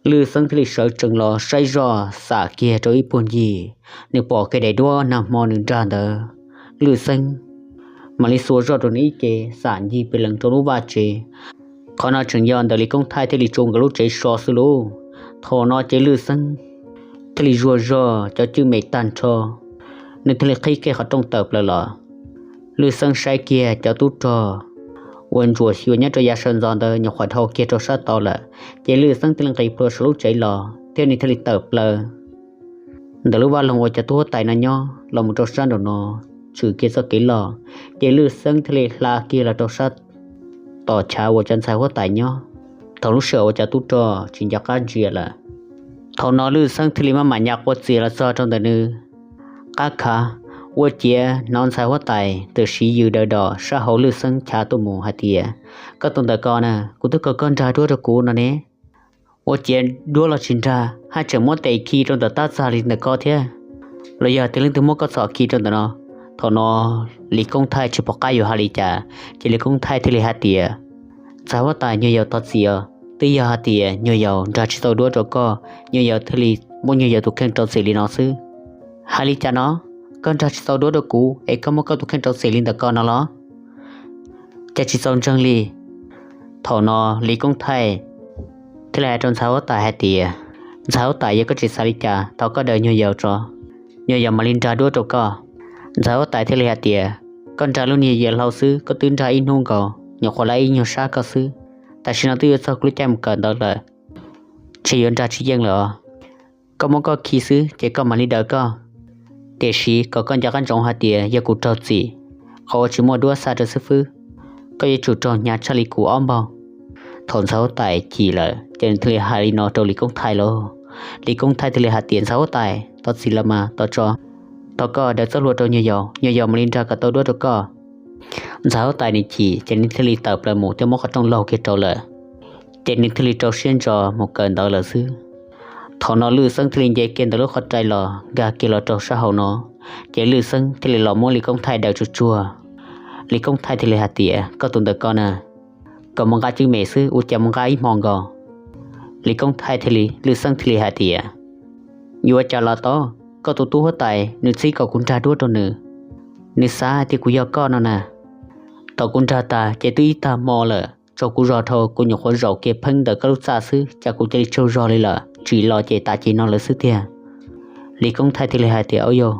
Lwj Xeeb thiaj li sawv tsees los saib zoj xam kiag rau ib puag ncig, nws pom kiag daim duab nag hmo nws nrag ntawd. Lwj Xeeb mam li xuas zoj rau nws ib ce xam ncig pes lees rau lub vaj tsev. Qhov no tseem yog ntawm Lis Koob Thaij thiab Lis Tsu nkawd lub tsev so xwb lauj. Thaum no ces Lwj Xeeb thiaj li zuag zog cov cwj mem tag nrho, nws thiaj li qhib kiag qhov rooj tawm plaws los. Lwj Xeeb saib kiag cov tub rog uas ntsuam xyuas nyob rau yav sawv ntxov ntawd nyuam qhuav dhau kiag rau sab tod lawm. Ces Lwj Xeeb thiaj li nqis plhuav saum lub tsev los thiab nws thiaj li tawm plaws ntawm lub vaj loog uas cov tub huab tais no nyob los mus rau sab nraum no, tshwm kiag txoj kev los. Ces Lwj Xeeb thiaj li hla kiag los rau sab tom chav uas cov ntxhais huab tais nyob. Thaum lub sij hawm uas cov tub rog tsis nco qab ntsia lawm, thaum no Lwj Xeeb thiaj li maj mam nyas qua txias los txog rau ntawm nws qab khav, ua ciav hnov ntxhais huab tais tam sim yws daws dos sab hauv Lwj Xeeb chav tuaj mus hais tias, Koj tus ntawm ko na, kuv twb kom koj nrag duab rau kuv no ne, ua ciav duab los tsis nrag, haj tseem muab tes khi rau ntawm tab txag li ntawm ko thiab, los yog tias leej twg muab koj txhom khi rau ntawm no? Thaum no Lis Koob Thaij tsis pom qab yuav hais li cas, ces Lis Koob Thaij thiaj li hais tias, Ntxhais huab tais, nyuag yaus thov txim os, twb yog hais tias nyuag yaus nrag tsis tau duab rau koj, nyuag yaus thiaj li muab nyuag yaus tus kheej rau txim li no xwb. Hais li cas no? Koj nrag tsis tau duab rau kuv es koj muab koj tus kheej rau txim li ntawm ko no los? Cas tsis txaus ntseeg li. Thaum no Lis Koob Thaij thiaj li hais rau ntxhais huab tais hais tias, Ntxhais huab tais, yog koj tsis xav li cas, thov koj daws nyuag yaus tso, nyuag yaus mam li nrag duab rau koj. Ntxhais huab tais thiaj li hais tias, Koj nrag lub niag yias hlau xwb, koj twb nrag ib hnub nkaus, nyuam qhuav lawv ib nyuag sab koj xwb. Tam sim no twb yuav txog kuv lub caij mus kawm ntawv lawm, ntshe yuav nrag tsis yeej lawm os. Koj muab koj khi xwb ces koj mam li daws koj. Tiam sis kom koj nco qab ntsoov hais tias yog kuv raug txim, qhov uas tsis muaj duab xa rau xib fwb, koj yuav tsum raug hnyav tshaj li kuv ob npaug. Thaum ntxhais huab tais chim lawm ces nws thiaj li hais li no rau Lis Koob Thaij lauj. Lis Koob Thaij thiaj li hais tias, Ntxhais huab tais, thov txim los mas, thov tso, thov koj daws txoj hlua rau nyuag yaus, nyuag yaus mam li nrag kom tau duab rau koj. Ntxhais huab tais nws chim ces nws thiaj li tawm plaws mus thiab muab qhov rooj laug kiag rau lawm, ces nws thiaj li rau siab ntso mus kawm ntawv lawm xwb. Thaum no Lwj Xeeb thiaj li nce kiag ntawm lub qhov rai los nkag kiag los rau sab hauv no, ces Lwj Xeeb thiaj li los muab Lis Koob Thaij daws tsuag tsuag. Lis Koob Thaij thiaj li hais tias, Koj tus ntawm ko na, kom mus nqa cwj mem xwb, ua cas mus nqa ib hmo nkaus? Lis Koob Thaij thiaj li, Lwj Xeeb thiaj li hais tias, Yuav ua cas los tau, koj tus tub huab tais nws txib kom kuv nrag duab rau nws, nws xav hais tias kuv yog koj no na. Thaum kuv nrag tag ces twb ib tag hmo lawm, tsaus kuv zog dhau, kuv nyuam qhuav zaum kiag pheeb ntawm koj lub txaj xwb, cas kuv cia li tsaug zog li lawm, tsim los ces tas ces no lawm xwb tiag. Lis Koob Thaij thiaj li hais tias, Au yau,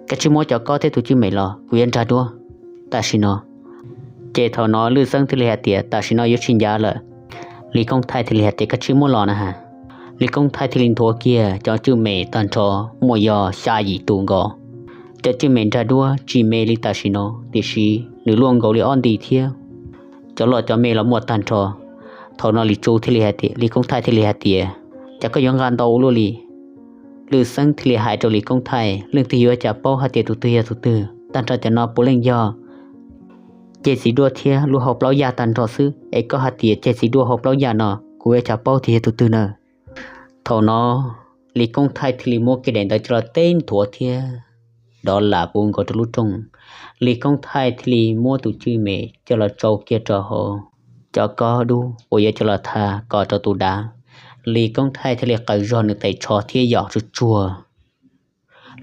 koj tsij muab cov kob thiab tus cwj mem los, kuv yuav nrag duab tam sim no. Ces thaum no Lwj Xeeb thiaj li hais tias, Tam sim no yuav tsis ncav lawm. Lis Koob Thaij thiaj li hais tias, Koj tsij muab los na has. Lis Koob Thaij thiaj li nthuav kiag cov cwj mem tag nrho, muaj yog xya yim tus nkaus. Cov cwj mem nrag duab tsis me li tam sim no, tiam sis nws luaj nkaus li ob nti thiab. Cov loj cov me los muaj tag nrho. Thaum no Lis Tsu thiaj li hais tias, Lis Koob Thaij thiaj li hais tias, Cas koj yuav nqa ntau ua luaj li? Lwj Xeeb thiaj li hais rau Lis Koob Thaij, Leej twg yuav cas paub hais tias tus twg yog tus twg, tag nrho cov no puav leej yog ceg txiv duaj thiab lub hau plaub yaj tag nrho xwb, es koj hais tias ceg txiv duaj hau plaub yaj no, kuv yuav cas paub tias yog tus twg na. Thaum no Lis Koob Thaij thiaj li muab kiag daim ntawv coj los teb nthuav thiab dov lam puv nkaus rau lub rooj. Lis Koob Thaij thiaj li muab tus cwj mem coj los tsau kiag rau hauv cov kob dub uas yuav coj los tha kom rau tus dav. Lis Koob Thaij thiaj li qaws zog nws tes tsho thiab yos tsuag tsuag.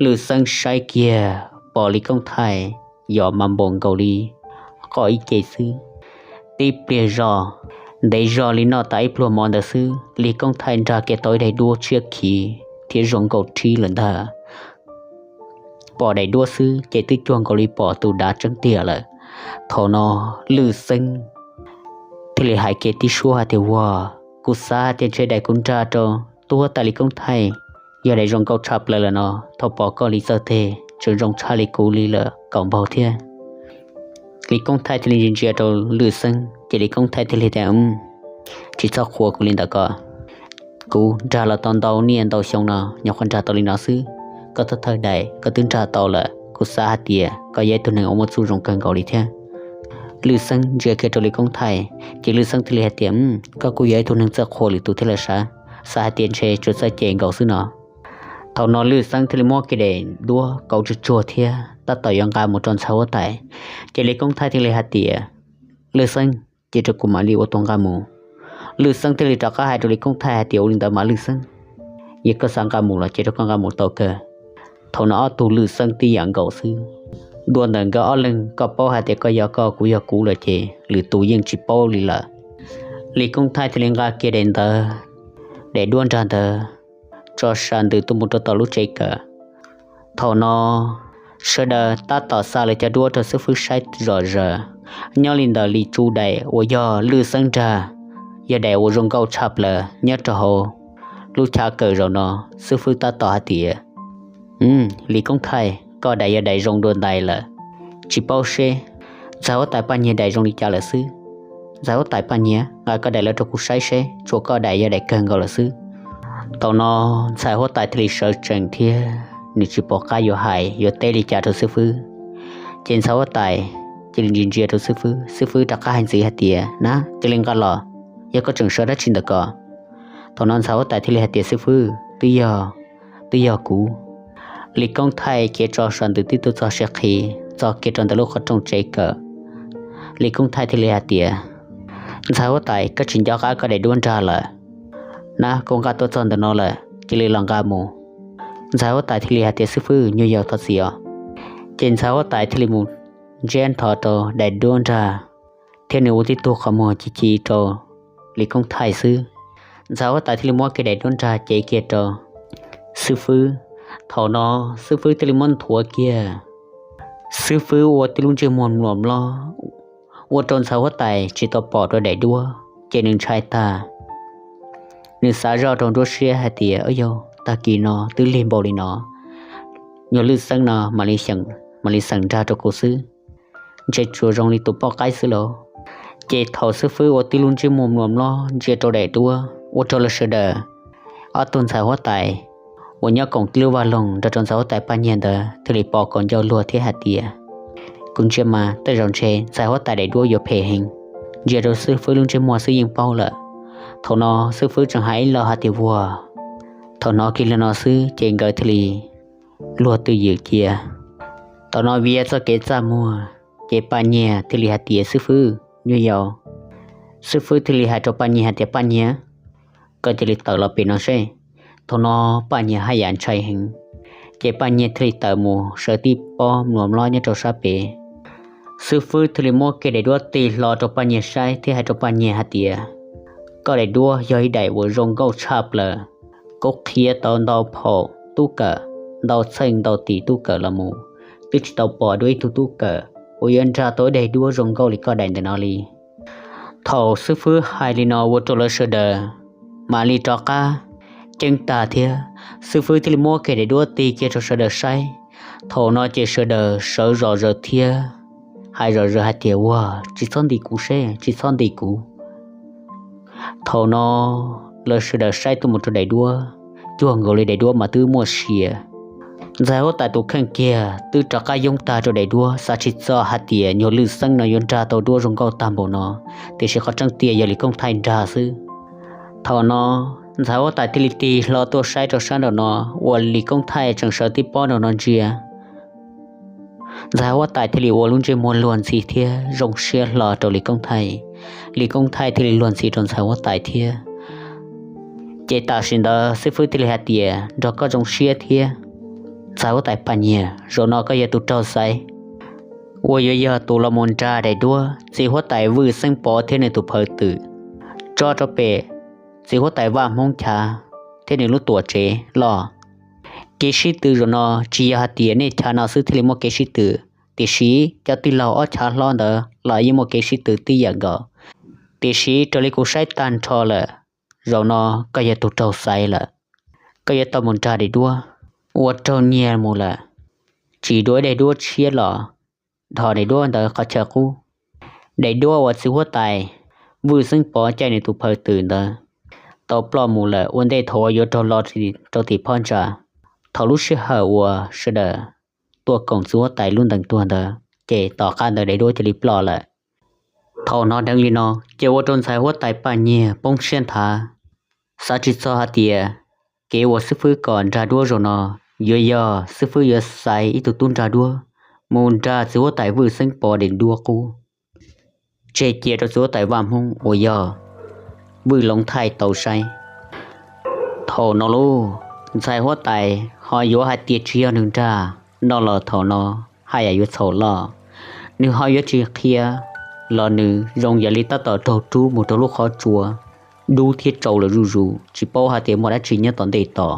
Lwj Xeeb saib kiag pom Lis Koob Thaij yos mas npaum nkaus li qoj ib ce xwb. Tib pliag zog, ntev zog li noj tas ib pluag mov ntawd xwb, Lis Koob Thaij nrag kiag tau ib daim duab tshiab khiv thiab zoo nkauj rhib lawm ntag. Pom daim duab xwb ces twb cuag nkaus li pom tus dav tseeb tiag lawm. Thaum no Lwj Xeeb thiaj li hais kiag tib suab hais tias, Ua, kuv xav hais tias ntshe daim kuv nrag rau tub huab tais Lis Koob Thaij yog daim zoo nkauj tshaj plaws lawm no, thaum pom koj li txawj teg tseem zoo tshaj li kuv li lawm kaum npaug thiab. Lis Koob Thaij thiaj li ntsia ntsia rau Lwj Xeeb ces Lis Koob Thaij thiaj li tias, Tsis txhob qhuas kuv li ntawd ko. Kuv nrag los tau ntau niaj ntau xyoo no, nyuam qhuav nrag tau li no xwb. Koj thawj thawj daim koj twb nrag tau lawm, kuv xav hais tias koj yog ib tug neeg uas muaj txuj zoo kawg nkaus li thiab. Lwj Xeeb ntsia kiag rau Lis Koob Thaij ces Lwj Xeeb thiaj li hais tias, Koj kuj yog ib tug neeg txawj qhuas lwm tus thiab lawm sav, xav hais tias ntshe tsuas txawj cem nkaus xwb no. Thaum no Lwj Xeeb thiaj li muab kiag daim duab kauv tsuag tsuag thiab tab tom yuav nqa mus rau ntxhais huab tais, ces Lis Koob Thaij thiaj li hais tias, Lwj Xeeb, cia rau kuv mam li ua tus nqa mus. Lwj Xeeb thiaj li rov qab hais rau Lis Koob Thaij hais tias, Ua li ntawd mas Lwj Xeeb, yog koj xav nqa mus los cia rau koj nqa mus tau kawg. Thaum no ob tug Lwj Xeeb tib yam nkaus xwb. Dua ntawm nkawd ob leeg, koj paub hais tias koj yog koj, kuv yog kuv lawm ces lwm tus yeej tsis paub li lawm. Lis Koob Thaij thiaj li nqa kiag daim ntawv, daim duab nrag ntawd tso sa ntws tuaj mus rau tom lub tsev kawm. Thaum no sawv daws tab tom xa lawv cov duab rau xib fwb saib zom zaws. Nyob li ntawm Lis Tsu daim uas yog Lwj Xeeb nrag, yog daim uas zoo nkauj tshaj plaws nyob rau hauv lub chav kawm zaum no. Xib fwb tab tom hais tias, Lis Koob Thaij, koj daim yog daim zoo dua ntais lawm. Tsis paub seb ntxhais huab tais Paj Nyiag daim zoo li cas lawm xwb. Ntxhais huab tais Paj Nyiag, nqa koj daim los rau kuv saib seb tshuav koj daim yog daim kawg nkaus lawm xwb. Thaum no ntxhais huab tais thiaj li sawv tsees thiab nws tsis pom qab yuav hais yuav teb li cas rau xib fwb. Ces ntxhais huab tais cia li ntsia ntsia rau xib fwb, xib fwb rov qab hais ntxiv hais tias, Na, cia li nqa los, yog koj tseem sawv dab tsi ntawm ko? Thaum no ntxhais huab tais thiaj li hais tias, Xib fwb, twb yog, twb yog kuv. Lis Koob Thaij khiav tso saum ntws tib tug txog siav qhi, txog kiag rau ntawm lub qhov rooj tsev kawm. Lis Koob Thaij thiaj li hais tias, Ntxhais huab tais, koj tsis nco qab koj daim duab nrag lawm? Na, kuv nqa tuaj txog ntawm no lawm, cia li los nqa mus. Ntxhais huab tais thiaj li hais tias, Xib fwb, nyuag yaus thov txim os. Ces ntxhais huab tais thiaj li mus ntsiab nthov rau daim duab nrag, thiab nws ua tib tug qhov muag ci ci rau Lis Koob Thaij xwb. Ntxhais huab tais thiaj li muab kiag daim duab nrag cev kiag rau xib fwb. Thaum no xib fwb thiaj li muab nthuav kiag. Xib fwb ua tib lub ntsej muag mluas mlob, ua rau ntxhais huab tais tsis tau pom rau daim duab, ces nws ntshai tag. Nws xav zoj rau nruab siab hais tias, Yog tag kis no twb lig npaum li no, nyuag Lwj Xeeb no mam li xeem nrag rau kuv xwb, ntshe tsuas zoo li tus poj qaib xwb lauj. Ces thaum xib fwb ua tib lub ntsej muag mluas mlob ntsia rau daim duab, ua rau lawv sawv daws, ob tug ntxhais huab tais uas nyob koom tib lub vaj loog nrog rau ntxhais huab tais Paj Nyiag ntawd thiaj li pom kom ncauj luag thiab hais tias, Kuv ntsia mas tej zaum ntshe ntxhais huab tais daim duab yuav phem heev. Ntsia rau xib fwb lub ntsej muag xwb yeej paub lawm. Thaum no xib fwb tseem hais ib lo hais tias, Vuag. Thaum hnov kiag li no xwb ces nkawd thiaj li luag twj ywm cia. Thaum no vim yog txoj kev txaj muag, ces Paj Nyiag thiaj li hais tias, Xib fwb, nyuag yaus. Xib fwb thiaj li hais rau Paj Nyiag hais tias, Paj Nyiag, koj cia li tawm los pem no seb. Thaum no Paj Nyiag haj yam ntshai heev, ces Paj Nyiag thiaj li tawm mus sawv tib pob mluas mlob nyob rau sab pem. Xib fwb thiaj li muab kiag daim duab tig hlo rau Paj Nyiag saib thiab hais rau Paj Nyiag hais tias, Koj daim duab yog ib daim uas zoo nkauj tshaj plaws. Kuv qhia tau ntau phaum tub kawm, ntau txheej ntau tis tub kawm los mus, twb tsis tau pom dua ib tug tub kawm uas yuav nrag tau ib daim duab zoo nkauj li koj daim ntawm no li. Thaum xib fwb hais li no ua rau lawv sawv daws mam li rov qab ceeb tag thiab. Xib fwb thiaj li muab kiag daim duab tig kiag rau sawv daws saib. Thaum no ces sawv daws sawv zom zaws thiab hais zom zaws hais tias, Ua, tsis txhob ntim kuv seb, tsis txhob ntim kuv. Thaum no lawv sawv daws saib tuaj mus rau daim duab, cuag nkaus li daim duab mas twb muaj sia. Ntxhais huab tais tus kheej kiag twb rov qab yoob tag rau daim duab, xav tsis txog hais tias nyuag Lwj Xeeb no yuav nrag tau duab zoo nkauj tag npaum no, tiam sis qhov tseeb tiag yog Lis Koob Thaij nrag xwb. Thaum no ntxhais huab tais thiaj li tig hlo tuaj saib rau sab nraum no uas Lis Koob Thaij tseem sawv tib pob nraum no ntsia. Ntxhais huab tais thiaj li ua lub ntsej muag luag ntxhi thiab zoo siab hlo rau Lis Koob Thaij. Lis Koob Thaij thiaj li luag ntxhi rau ntxhais huab tais thiab. Ces tam sim ntawd xib fwb thiaj li hais tias, Nrog koj zoo siab thiab. Ntxhais huab tais Paj Nyiag, zaum no koj yog tus raug xaiv uas yuav yog tus los mus nrag daim duab txiv huab tais Vwj Xeeb Pov thiab nws tus phawj twm tso rau pem txiv huab tais Vaj Hmoob chav thiab nws lub tuam tsev los. Kev sib tw zaum no tsis yog hais tias nej chav no xwb thiaj li muaj kev sib tw, tiam sis cov tij laug ob chav hlob ntawd los yeej muaj kev sib tw tib yam nkaus. Tiam sis raws li kuv saib tag nrho lawm, zaum no koj yog tus raug xaiv lawm. Koj yuav tau mus nrag daim duab uas raug nyiag mus lawm, tsim dua ib daim duab tshiab los dhos daim duab ntawd qhov chaw qub. Daim duab uas txiv huab tais Vwj Xeeb Pov caij nws tus phawj twm ntawd tau ploj mus lawm ua ntej thaum uas yuav raug lo rau tim phab ntsa. Thaum lub sij hawm uas sawv daws tuaj koom txiv huab tais lub ntees tuag ntawd, ces tom qab ntawd daim duab cia li ploj lawm. Thaum hnov dheev li no, ces ua rau ntxhais huab tais Paj Nyiag poob siab nthav, xav tsis txog hais tias kev uas xib fwb kom nrag duab zaum no yuav yog xib fwb yuav xaiv ib tug tub nrag duab mus nrag txiv huab tais Vwj Xeeb Pov daim duab qub tseg cia rau txiv huab tais Vaj Hmoob uas yog Vwj Loov Thaij tau saib. Thaum no lauj, ntxhais huab tais ho yuav hais tias tsis yog nws nrag no los thaum no haj yam yuav txhaum loj. Nws ho yuav tsis qhia los nws zoo yam li tab tom raug rub mus rau lub qhov tsua dub thiab tsau lawm zuj zus, tsis paub hais tias muaj dab tsi nyob tom ntej tos.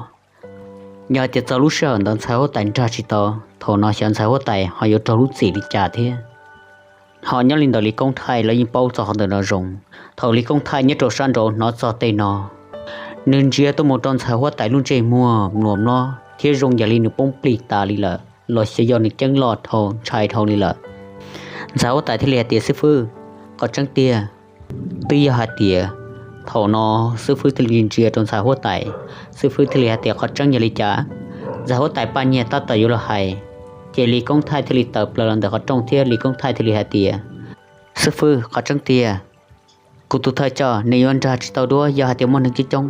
Yog hais tias txog lub sij hawm ntawd ntxhais huab tais nrag tsis tau, thaum no xyov ntxhais huab tais ho yuav raug lub txim li cas thiab. Ho nyob li ntawm Lis Koob Thaij los yeej paub txog qhov ntawm no zoo. Thaum Lis Koob Thaij nyob rau sab nraud hnov txog tej no, nws ntsia tuaj mus rau ntxhais huab tais lub ntsej muag mluas mlob thiab zoo yam li nws poob plig tas li lawm los xyov yog nws ceeb loj dhau ntshai dhau li lawm. Ntxhais huab tais thiaj li hais tias, Xib fwb, qhov tseeb tiag, twb yog hais tias, thaum no xib fwb thiaj li ntsia rau ntxhais huab tais, xib fwb thiaj li hais tias, Qhov tseeb yog li cas? Ntxhais huab tais Paj Nyiag tab tom yuav los hais, ces Lis Koob Thaij thiaj li tawm plaws los ntawm qhov rooj thiab Lis Koob Thaij thiaj li hais tias, Xib fwb, qhov tseeb tiag, kuv tus thawj coj nws yuav nrag tsis tau duab yog hais tias muaj neeg coob coob.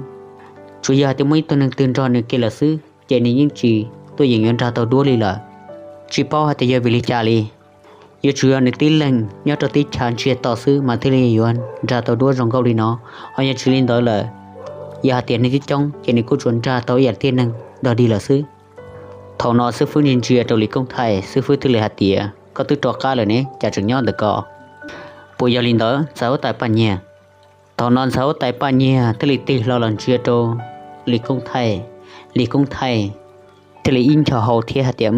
Tsuas yog hais tias muaj ib tug neeg twg nrog nws kiag lawm xwb ces nws yeej tsis tuaj yeem yuav nrag tau duab li lawm. Tsis paub hais tias yog vim li cas li. Yuav tsum yog nws tib leeg nyob rau teb chaws ntsiag to xwb mas thiaj li yuav nrag tau duab zoo nkauj li no. Ho yog tsis li ntawd lawm, yog hais tias neeg coob coob ces nws kuj tsuas nrag tau ib yam li neeg dog dig lawm xwb. Thaum no xib fwb ntsia ntsia rau Lis Koob Thaij, xib fwb thiaj li hais tias, Koj twb rov qab lawm ne, cas tseem nyob ntawm ko? Puas yog li ntawd ntxhais huab tais Paj Nyiag? Thaum no ntxhais huab tais Paj Nyiag thiaj li tig hlo los ntsia rau Lis Koob Thaij, Lis Koob Thaij thiaj li ib nco hau thiab hais tias,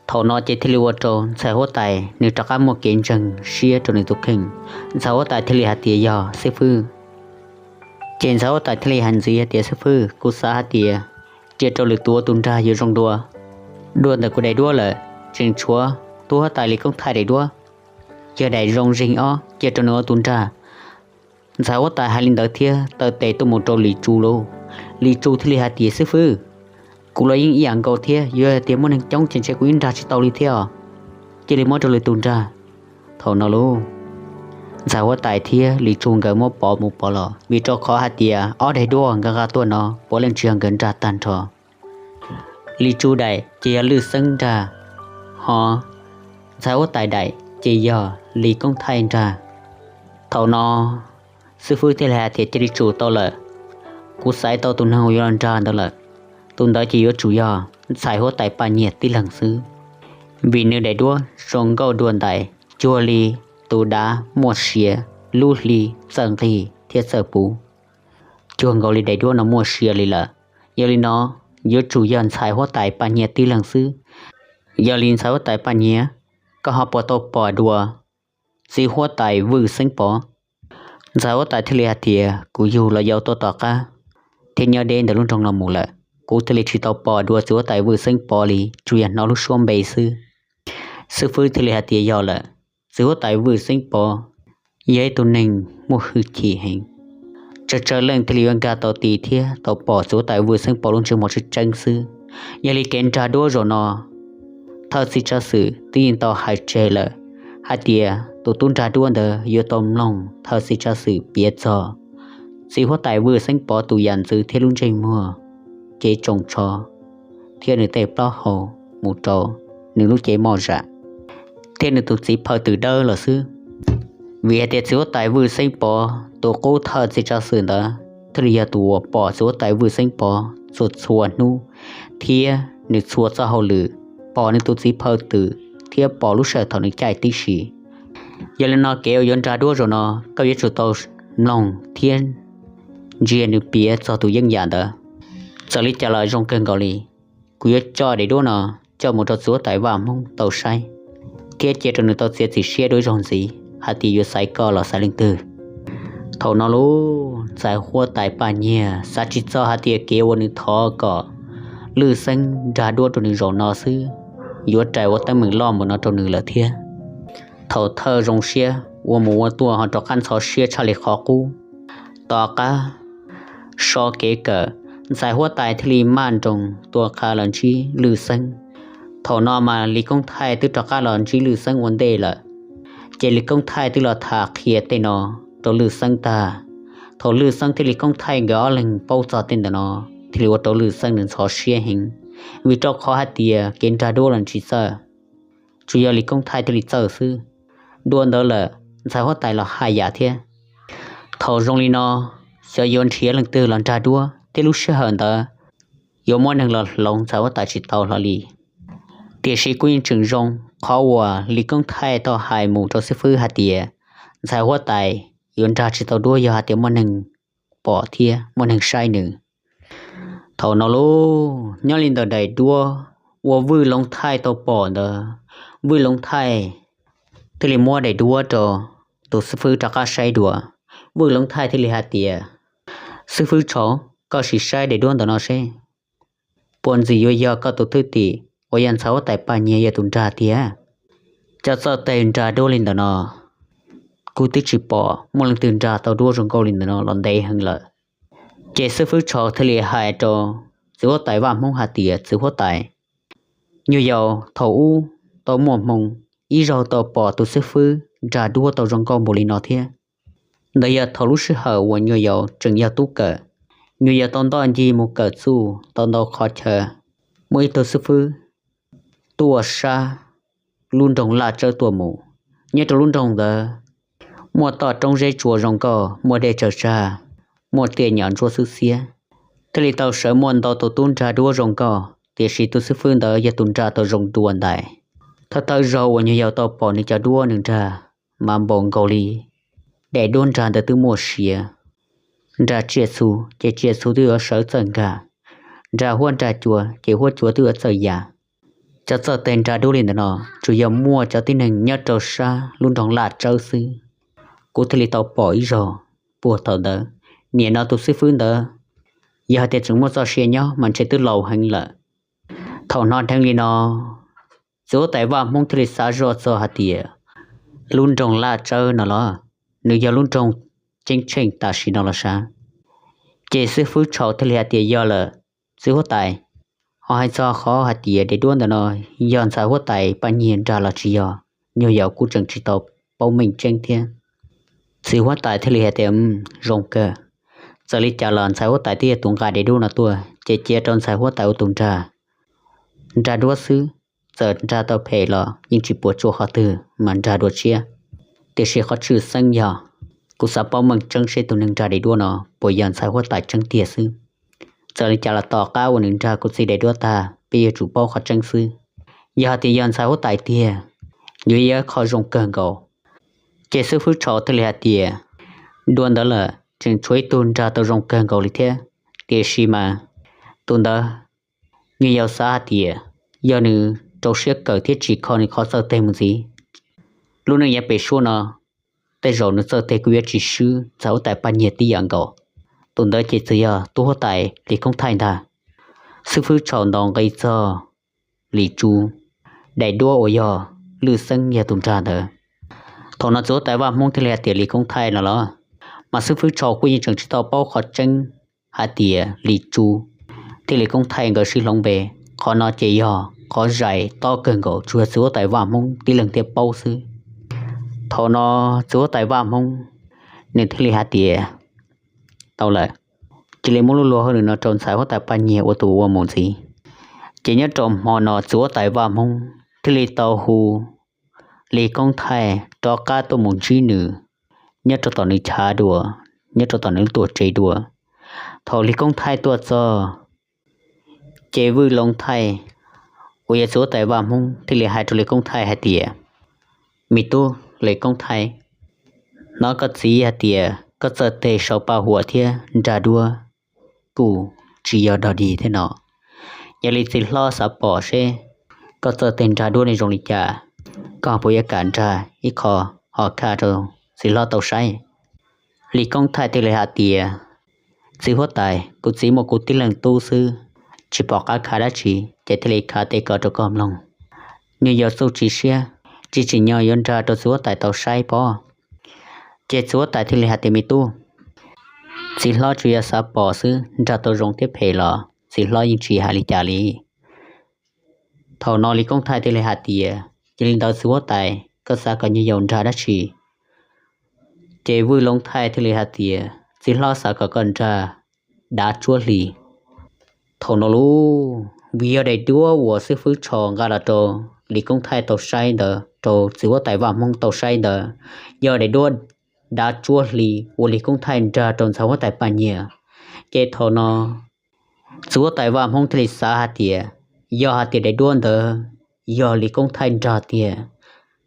Thaum no ces thiaj li ua rau ntxhais huab tais nws rov qab muaj kev ntseeg siab rau nws tus kheej. Ntxhais huab tais thiaj li hais tias, Yog xib fwb. Ces ntxhais huab tais thiaj li hais ntxiv hais tias, Xib fwb, kuv xav hais tias cia rau lwm tus ua tus nrag yuav zoo dua. Dua ntawm kuv daim duab lawm, tseem tshuav tus huab tais Lis Koob Thaij daim duab, yog daim zoo zeeg ob, cia rau nws ua tus nrag. Ntxhais huab tais hais li ntawd thiab taw tes tuaj mus rau Lis Tsu lauj. Lis Tsu thiaj li hais tias, Xib fwb, kuv los yeej ib yam nkaus thiab, yog tias muaj neeg coob ces ntshe kuv yeej nrag tsis tau li thiab os. Cia li muab rau lwm tus nrag. Thaum no lauj, ntxhais huab tais thiab Lis Tsu nkawd muab pov mus pov los, vim rau qhov hais tias ob daim duab nkawd nqa tuaj no puav leej tsis yog nkawd nrag tag nrho. Lis Tsu daim ces yog Lwj Xeeb nrag, ho ntxhais huab tais daim ces yog Lis Koob Thaij nrag. Thaum no xib fwb thiaj li hais tias, Cia li tsum tau lawm, kuv xaiv tau tus neeg uas yuav los nrag ntawd lawm. Tus ntawd ces yuav tsum yog ntxhais huab tais Paj Nyiag tib leeg xwb, vim nws daim duab zoo nkauj dua ntais, cuag li tus dav muaj sia, lub hli txawj nqig thiab txawj puv, cuag nkaus li daim duab no muaj sia li lawm. Yog li no, yuav tsum yog ntxhais huab tais Paj Nyiag tib leeg xwb. Yog li ntxhais huab tais Paj Nyiag, koj ho puas tau pom dua txiv huab tais Vwj Xeeb Pov? Ntxhais huab tais thiaj li hais tias, Kuv yug los yau tuaj tom qab thiab nyob deb ntawm lub nroog no mus lawm, kuv thiaj li tsis tau pom dua txiv huab tais Vwj Xeeb Pov li, tsuas yog hnov lub suab npe xwb. Xib fwb thiaj li hais tias, Yog lawm, txiv huab tais Vwj Xeeb Pov yog ib tug neeg muaj hwj chim heev. Tsawg tsawg leej thiaj li yuav nkag tau ti thiab tau pom txiv huab tais Vwj Xeeb Pov lub ntsej muag tseeb tseeb xwb. Yog li kev nrag duab zaum no, thawj txiv tsav xwm twb yeej tau hais tseg lawm hais tias tus tub nrag duab ntawd yuav tau mloog thawj txiv tsav xwm piav txog txiv huab tais Vwj Xeeb Pov tus yam ntxwv thiab lub ntsej muag, cev tsoos tsho, thiab nws tej plaub hau mus rau nws lub cev moj zam thiab nws tus txiv phaw twm dawb los xwb. Vim hais tias txiv huab tais Vwj Xeeb Pov tus qub thawj txiv tsav xwm ntawd thiaj li yog tus uas pom txiv huab tais Vwj Xeeb Pov txhua txhua hnub thiab nws txhua txoj hauj lwm, pom nws tus txiv phaw twm thiab pom lub sij hawm thaum nws caij tib si. Yog li no kev uas yuav nrag duab zaum no, koj yuav tsum tau mloog thiab ntsia nws piav txog tus yeeb yam ntawd. Txawm li cas los zoo kawg nkaus li, kuv yuav coj daim duab no coj mus rau txiv huab tais Vaj Hmoob tau saib, thiab cia rau nws tau txiav txim siab dua ib zaug ntxiv hais tias yuav xaiv koj los xaiv leej twg. Thaum no lauj, ntxhais huab tais Paj Nyiag xav tsis txog hais tias kev uas nws thov kom Lwj Xeeb nrag duab rau nws zaum no xwb yuav rais ua teeb meem loj npaum no rau nws lawm thiab. Thaum thawj zoo siab ua mus ua tuaj ho rov qab ntxhov siab tshaj li qhov qub. Tom qab so kev kawm, ntxhais huab tais thiaj li maj nroos tua qab los ntsib Lwj Xeeb. Thaum no mas Lis Koob Thaij twb rov qab los ntsib Lwj Xeeb ua ntej lawm, ces Lis Koob Thaij twb los tham qhia tej no rau Lwj Xeeb tag. Thaum Lwj Xeeb thiab Lis Koob Thaij nkawd ob leeg paub txog tej ntawm no, thiaj li ua rau Lwj Xeeb nws ntxhov siab heev, vim rau qhov hais tias kev nrag duab los tsis txawj, tsuas yog Lis Koob Thaij thiaj li txawj xwb. Dua ntawd lawm, ntxhais huab tais los haj yam thiab. Thaum zoo li no, xyov yuav nrhiav leej twg los nrag duab thiab lub sij hawm ntawd yuav muaj neeg los hloov ntxhais huab tais tsis tau hlo li. Tiam sis kuj yeej tseem zoo qhov uas Lis Koob Thaij tau hais mus rau xib fwb hais tias ntxhais huab tais yuav nrag tsis tau duab yog hais tias muaj neeg pom thiab muaj neeg saib nws. Thaum no lauj, nyob li ntawm daim duab uas Vwj Loov Thaij tau pom ntawd, Vwj Loov Thaij thiaj li muab daim duab rau tus xib fwb rov qab saib dua. Vwj Loob Thaij thiaj li hais tias, Xib fwb Tsho, koj sim saib daim duab ntawm no seb puas ntxim yuav yog koj tus thwj tim uas yog ntxhais huab tais Paj Nyiag yog tus nrag tiag. Cov txawj teg nrag duab li ntawm no kuv twb tsis pom muaj leej twg nrag tau duab zoo nkauj li ntawm no los ntev heev lawm. Ces xib fwb Tsho thiaj li hais rau txiv huab tais Vaj Hmoob hais tias, Txiv huab tais, nyuag yaus thaum ub tau muaj hmoo ib zaug tau pom tus xib fwb nrag duab tau zoo nkauj npaum li no thiab. Ntawd yog thaum lub sij hawm uas nyuag yaus tseem yog tub kawm, nyuag yaus tau ntoj ncig mus kawm txuj tau ntau qhov chaw, muaj ib tug xib fwb tuaj sab lub nroog Laj Tsawb tuaj mus. Nyob rau lub nroog ntawd muaj toj roob zeb tsua zoo nkauj, muaj dej tsaws tsag, muaj tiaj nyom ntsuab xwb xiab, thiaj li tau sawv muaj ntau tus tub nrag duab zoo nkauj, tiam sis tus xib fwb ntawd yog tus nrag tau zoo dua ntais. Thawj thawj zaug uas nyuag yaus tau pom nws cov duab nws nrag mas npaum nkaus li daim duab nrag ntawd twb muaj sia. Nrag tsiaj txhu ces tsiaj txhu twb yuav sawv txawj nkag, nrag huab nrag cua ces huab cua twb yuav txawj ya. Cov txawj teg nrag duab li ntawm no tsuas yog muaj cov tib neeg nyob rau sab lub nroog Laj Tsawb xwb. Kuv thiaj li tau pom ib zaug puag thaum ntawd. Nim no tus xib fwb ntawd yog hais tias tseem muaj txoj sia nyob mas ntshe twb laus heev lawm. Thaum hnov dheev li no, txiv huab tais Vaj Hmoob thiaj li xav zoj txog hais tias, lub nroog Laj Tsawb no los nws yog lub nroog ceeb tsheej tam sim no los sav. Ces xib fwb Tsho thiaj li hais tias, Yog lawm, txiv huab tais, ho hais txog qhov hais tias daim duab ntawm no yog ntxhais huab tais Paj Nyiag nrag los tsis yog, nyuag yaus kuj tseem tsis tau paub meej tseeb thiab. Txiv huab tais thiaj li hais tias, Zoo kawg, txawm li cas los ntxhais huab tais twb yog tus nqa daim duab no tuaj, ces cia rau ntxhais huab tais ua tus nrag. Nrag duab xwb, txawm nrag tau phem los yeej tsis puas tsuaj qhov twg mas nrag dua tshiab. Tiam sis qhov tshwj xeeb yog kuv xav paub meej tseeb seb tus neeg nrag daim duab no puas yog ntxhais huab tais tseeb tiag xwb. Txawm li cas los tom qab uas nws nrag kuv txiv daim duab tag, peb yuav tsum paub qhov tseeb xwb. Yog hais tias yog ntxhais huab tais tiag, yuav yog qhov zoo kawg nkaus. Ces xib fwb Tsho thiaj li hais tias, Dua ntawd lawm tseem tshuav ib tug nrag tau zoo kawg nkaus li thiab, tiam sis mas tus ntawd nyuag yaus xav hais tias yog nws rau siab kawm thiab tsis kho nws qhov txawj teg mus ntxiv, lub neej yav pem suab no tej zaum nws txawj teg kuj yuav tsis swb ntxhais huab tais Paj Nyiag tib yam nkaus. Tus ntawd ces txawm yog tub huab tais Lis Koob Thaij ntag. Xib fwb Tsho ntaus nqi txog Lis Tsu daim duab uas yog Lwj Xeeb yog tus nrag ntawd. Thaum no txiv huab tais Vaj Hmoob thiaj li hais tias, Lis Koob Thaij no los? Mas xib fwb Tsho kuj yeej tseem tsis tau paub qhov tseeb hais tias Lis Tsu thiab Lis Koob Thaij nkawd sib hloov npe. Qhov no ces yog qhov zais tob kawg nkaus, tsuas yog txiv huab tais Vaj Hmoob tib leeg thiaj paub xwb. Thaum no txiv huab tais Vaj Hmoob nws thiaj li hais tias, Tau lawm, cia li muab lub luag hauj lwm no rau ntxhais huab tais Paj Nyiag ua tus ua mus ntxiv. Ces nyob rau hmo no txiv huab tais Vaj Hmoob thiaj li tau hu Lis Koob Thaij rov qab tuaj mus ntsib nws nyob rau tom nws chav dua, nyob rau tom nws lub tuam tsev dua. Thaum Lis Koob Thaij tuaj txog, ces Vwj Loob Thaij uas yog txiv huab tais Vaj Hmoob thiaj li hais rau Lis Koob Thaij hais tias, Me tub Lis Koob Thaij, hnov koj txiv hais tias koj txawj teg sau paj huam thiab nrag duab kuj tsis yog dog dig thiab no. Yog li txiv hlob xav pom seb koj txawj teg nrag duab ne zoo li cas, koj puas yuav kam nrag ib qho ho kha rau txiv hlob tau saib? Lis Koob Thaij thiaj li hais tias, Txiv huab tais, kuv txiv muaj kuv tib leeg tub xwb, tsis pom qab kha dab tsi, ces thiaj li kha tej ko rau koj mloog. Nyuag yaus txuj tsis siab, tsis tsim nyog yuav nrag rau txiv huab tais tau saib pob. Ces txiv huab tais thiaj li hais tias, Me tub, txiv hlob tsuas yog xav pom xwb, nrag tau zoo thiab phem los txiv hlob yeej tsis hais li cas li. Thaum no Lis Koob Thaij thiaj li hais tias, Yog li ntawd txiv huab tais, koj xav kom nyuag yaus nrag dab tsi? Ces Vwj Loob Thaij thiaj li hais tias, Txiv hlob xav kom koj nrag dav tsuab hli. Thaum no lauj, vim yog daim duab uas xib fwb Tsho nqa los rau Lis Koob Thaij tau saib ntawd, rau txiv huab tais Vaj Hmoob tau saib ntawd, yog daim duab dav tsuab hli uas Lis Koob Thaij nrag rau ntxhais huab tais Paj Nyiag. Ces thaum no txiv huab tais Vaj Hmoob thiaj li xav hais tias, yog hais tias daim duab ntawd yog Lis Koob Thaij nrag tiag,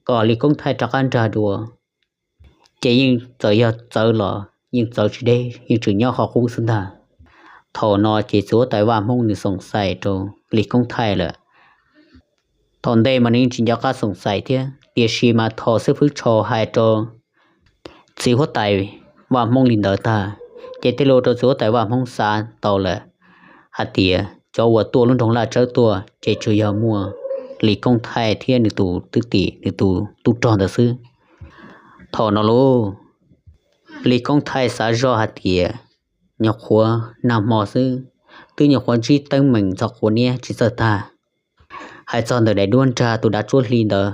kom Lis Koob Thaij rov qab nrag dua, ces yeej txawm yog txawv los yeej txawv tsis deb, yeej tseem nyob qhov qub xwb ntag. Thaum no ces txiv huab tais Vaj Hmoob nws xoom xais rau Lis Koob Thaij lawm. Thaum ntej mas nws yeej tsis nco qab xoom xais thiab, Tiam sis mas thaum xib fwb Tshau hais rau txiv huab tais Vaj Hmoob li ntawd tag, ces thiaj li ua rau txiv huab tais Vaj Hmoob xav tau lawm hais tias cov uas tuaj lub nroog Laj Tsawb tuaj ces tsuas yog muaj Lis Koob Thaij thiab nws tus twb tim nws tus tub rog ntawd xwb. Thaum no lauj, Lis Koob Thaij xav zoj hais tias nyuam qhuav nag hmo xwb, twb nyuam qhuav ntsib teeb meem ntxhov quav niab tsis txawj tag. Hais txog ntawm daim duab nrag tus dav tsuab hli ntawd,